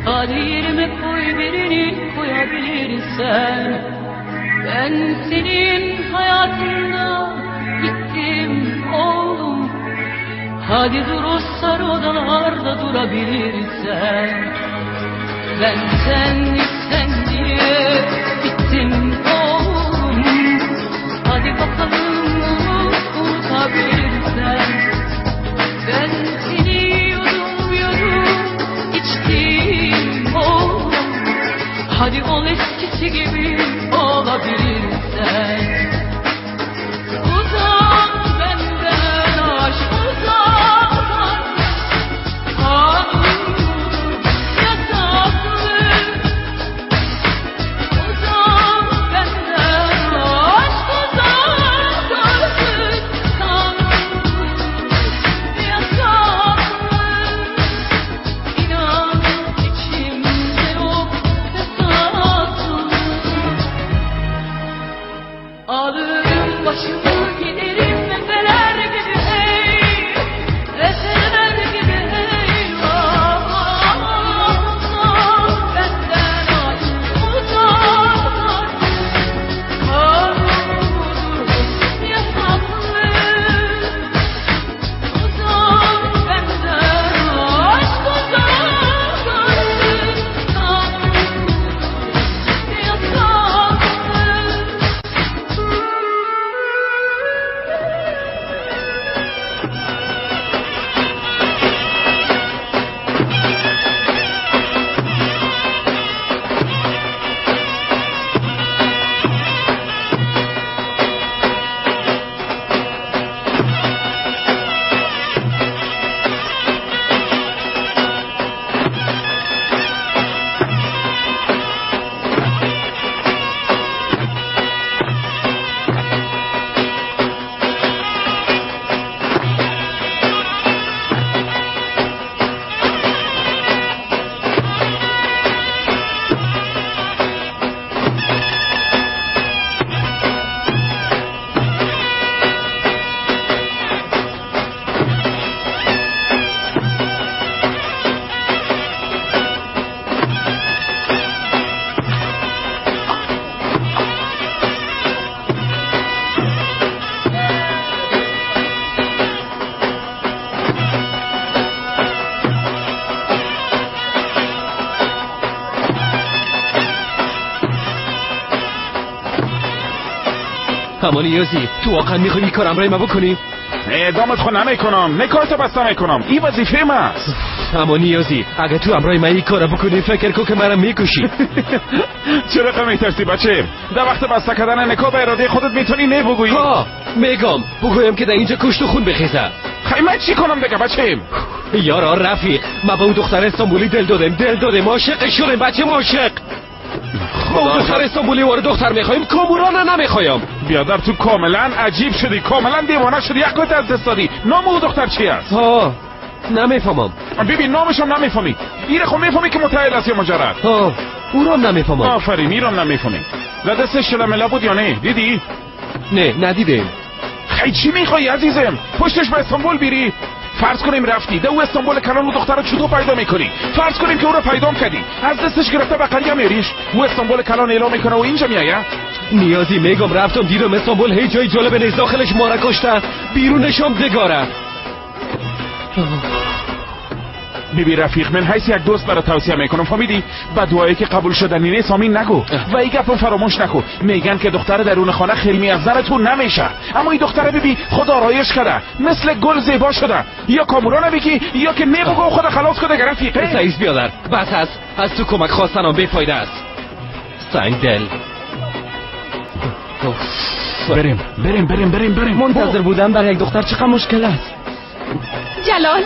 Kaderime koy birini koyabilirsen. Ben senin hayatında gittim oğlum. Hadi dur o sarı odalarda durabilirsen. Ben sen sen diye bittim oğlum. Hadi bakalım unutabilirsen. Ben seni yudum. Hadi ol eskisi gibi olabilirsen. Uzak benden aşk uzak artık. Kanundur yasaklı. Uzak benden aşk uzak artık. Kanundur yasaklı. İnan içimde yok fesatlı. Alırım başımı giderim efeler gibi hey, efeler gibi hey. Uzak benden aşk uzak artık. Kanundur yasaklı. Uzak benden aşk uzak artık. Kanundur yasaklı. اما نیازی تو واقعا میخوای این کارم رای ما بکنی؟ اعدامت خو نمیکنم، نکارتو بسته میکنم، این وظیفه ما است. اما نیازی اگه تو امرای من این کارو بکنی فکر کن که مرا میکشی. چرا که میترسی بچه؟ در وقت بسته کردن نکاح به اراده خودت میتونی نه بگویی. ها میگم، بگویم که در اینجا کشت و خون بخیزه. خیلی من چی کنم دیگه بچه؟ یارا رفیق، ما به اون دختر استانبولی دل دادیم، دل دادیم، عاشق شدیم بچه، عاشق. ما دختر استانبولی وارد دختر میخوایم، کاموران نمیخوایم. بیادر تو کاملا عجیب شدی، کاملا دیوانه شدی، عقلت از دست دادی. نام او دختر چی است؟ ها نمیفهمم. ببین نامش هم نمیفهمی. ایره خب میفهمی که متعهد است یا مجرد؟ ها او رو هم نمیفهمم. آفرین، این رو هم نمیفهمی. در دستش شلمله بود یا نه؟ دیدی؟ نه ندیدیم. خیلی چی میخوای عزیزم؟ پشتش به استانبول بیری؟ فرض کنیم رفتی ده او استانبول کلان و دختر رو چطور پیدا میکنی؟ فرض کنیم که او رو پیدا کردی، از دستش گرفته به قریه میریش، او استانبول کلان اعلام میکنه و اینجا میآید. نیازی میگم رفتم دیدم استانبول هیچ جای جالب نیست، داخلش ماره کشته، بیرونش هم دگاره. ببین رفیق، من حیث یک دوست برای توصیه میکنم، فهمیدی؟ به دعایی که قبول شدنی نیست آمین نگو و این گپم فراموش نکن. میگن که دختر درون خانه خیلی از زنتون نمیشه، اما این دختر ببی خدا آرایش کرده، مثل گل زیبا شده. یا کاموران بگی یا که نه بگو خدا خلاص کنه رفیقه. سعیز بیادر بس است، از تو کمک خواستنم بی‌فایده است. سنگ دل. بریم بریم بریم بریم بریم. منتظر بودم برای یک دختر چقدر مشکل است. جلال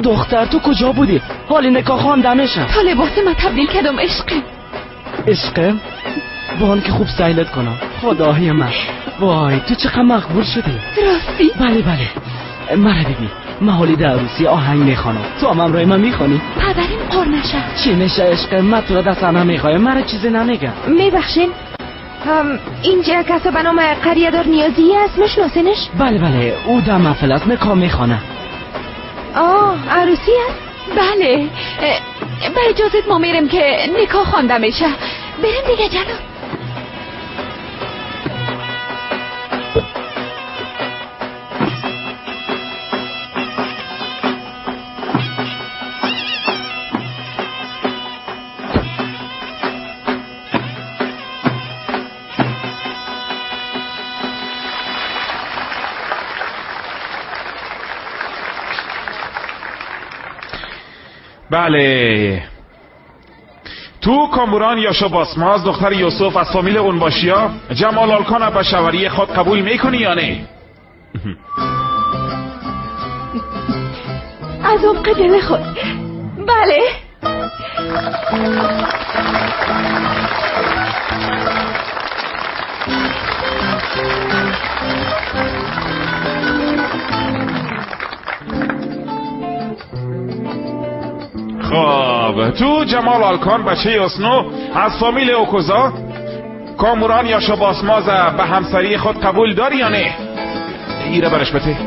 دختر تو کجا بودی؟ حال نکاح خوانده میشه. تا لباس من تبدیل کردم عشقه. عشقه؟ با که خوب سیلت کنم. خدای من، وای تو چقدر مقبول شدی. راستی؟ بله بله. مرا ببین، من حالی در عروسی آهنگ میخوانم، تو هم همراه من میخوانی؟ پدریم قر نشه. چی میشه عشقه؟ من تو را دست نمیخوایم، مرا چیزی نمیگم. میبخشین اینجا کسی به نام قریه دار نیازی است، میشناسینش؟ بله بله، او در محفل است، نکاح میخوانه. آه عروسی است؟ بله. به اجازت ما میریم که نکاح خوانده میشه. بریم دیگه جلال. بله، تو کاموران یاشا باسماز دختر یوسف از فامیل اونباشیا جمال آلکان به شوری خود قبول میکنی یا نه؟ از عمق دل خود بله. خب تو جمال آلکان بچه اسنو از فامیل اوکوزا کاموران یا شباسماز به همسری خود قبول داری یا نه؟ ایره برش بده.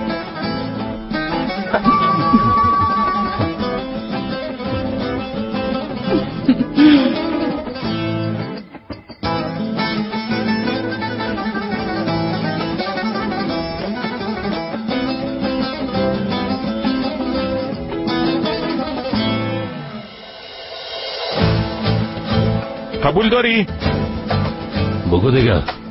قبول داری؟ بگو دیگه.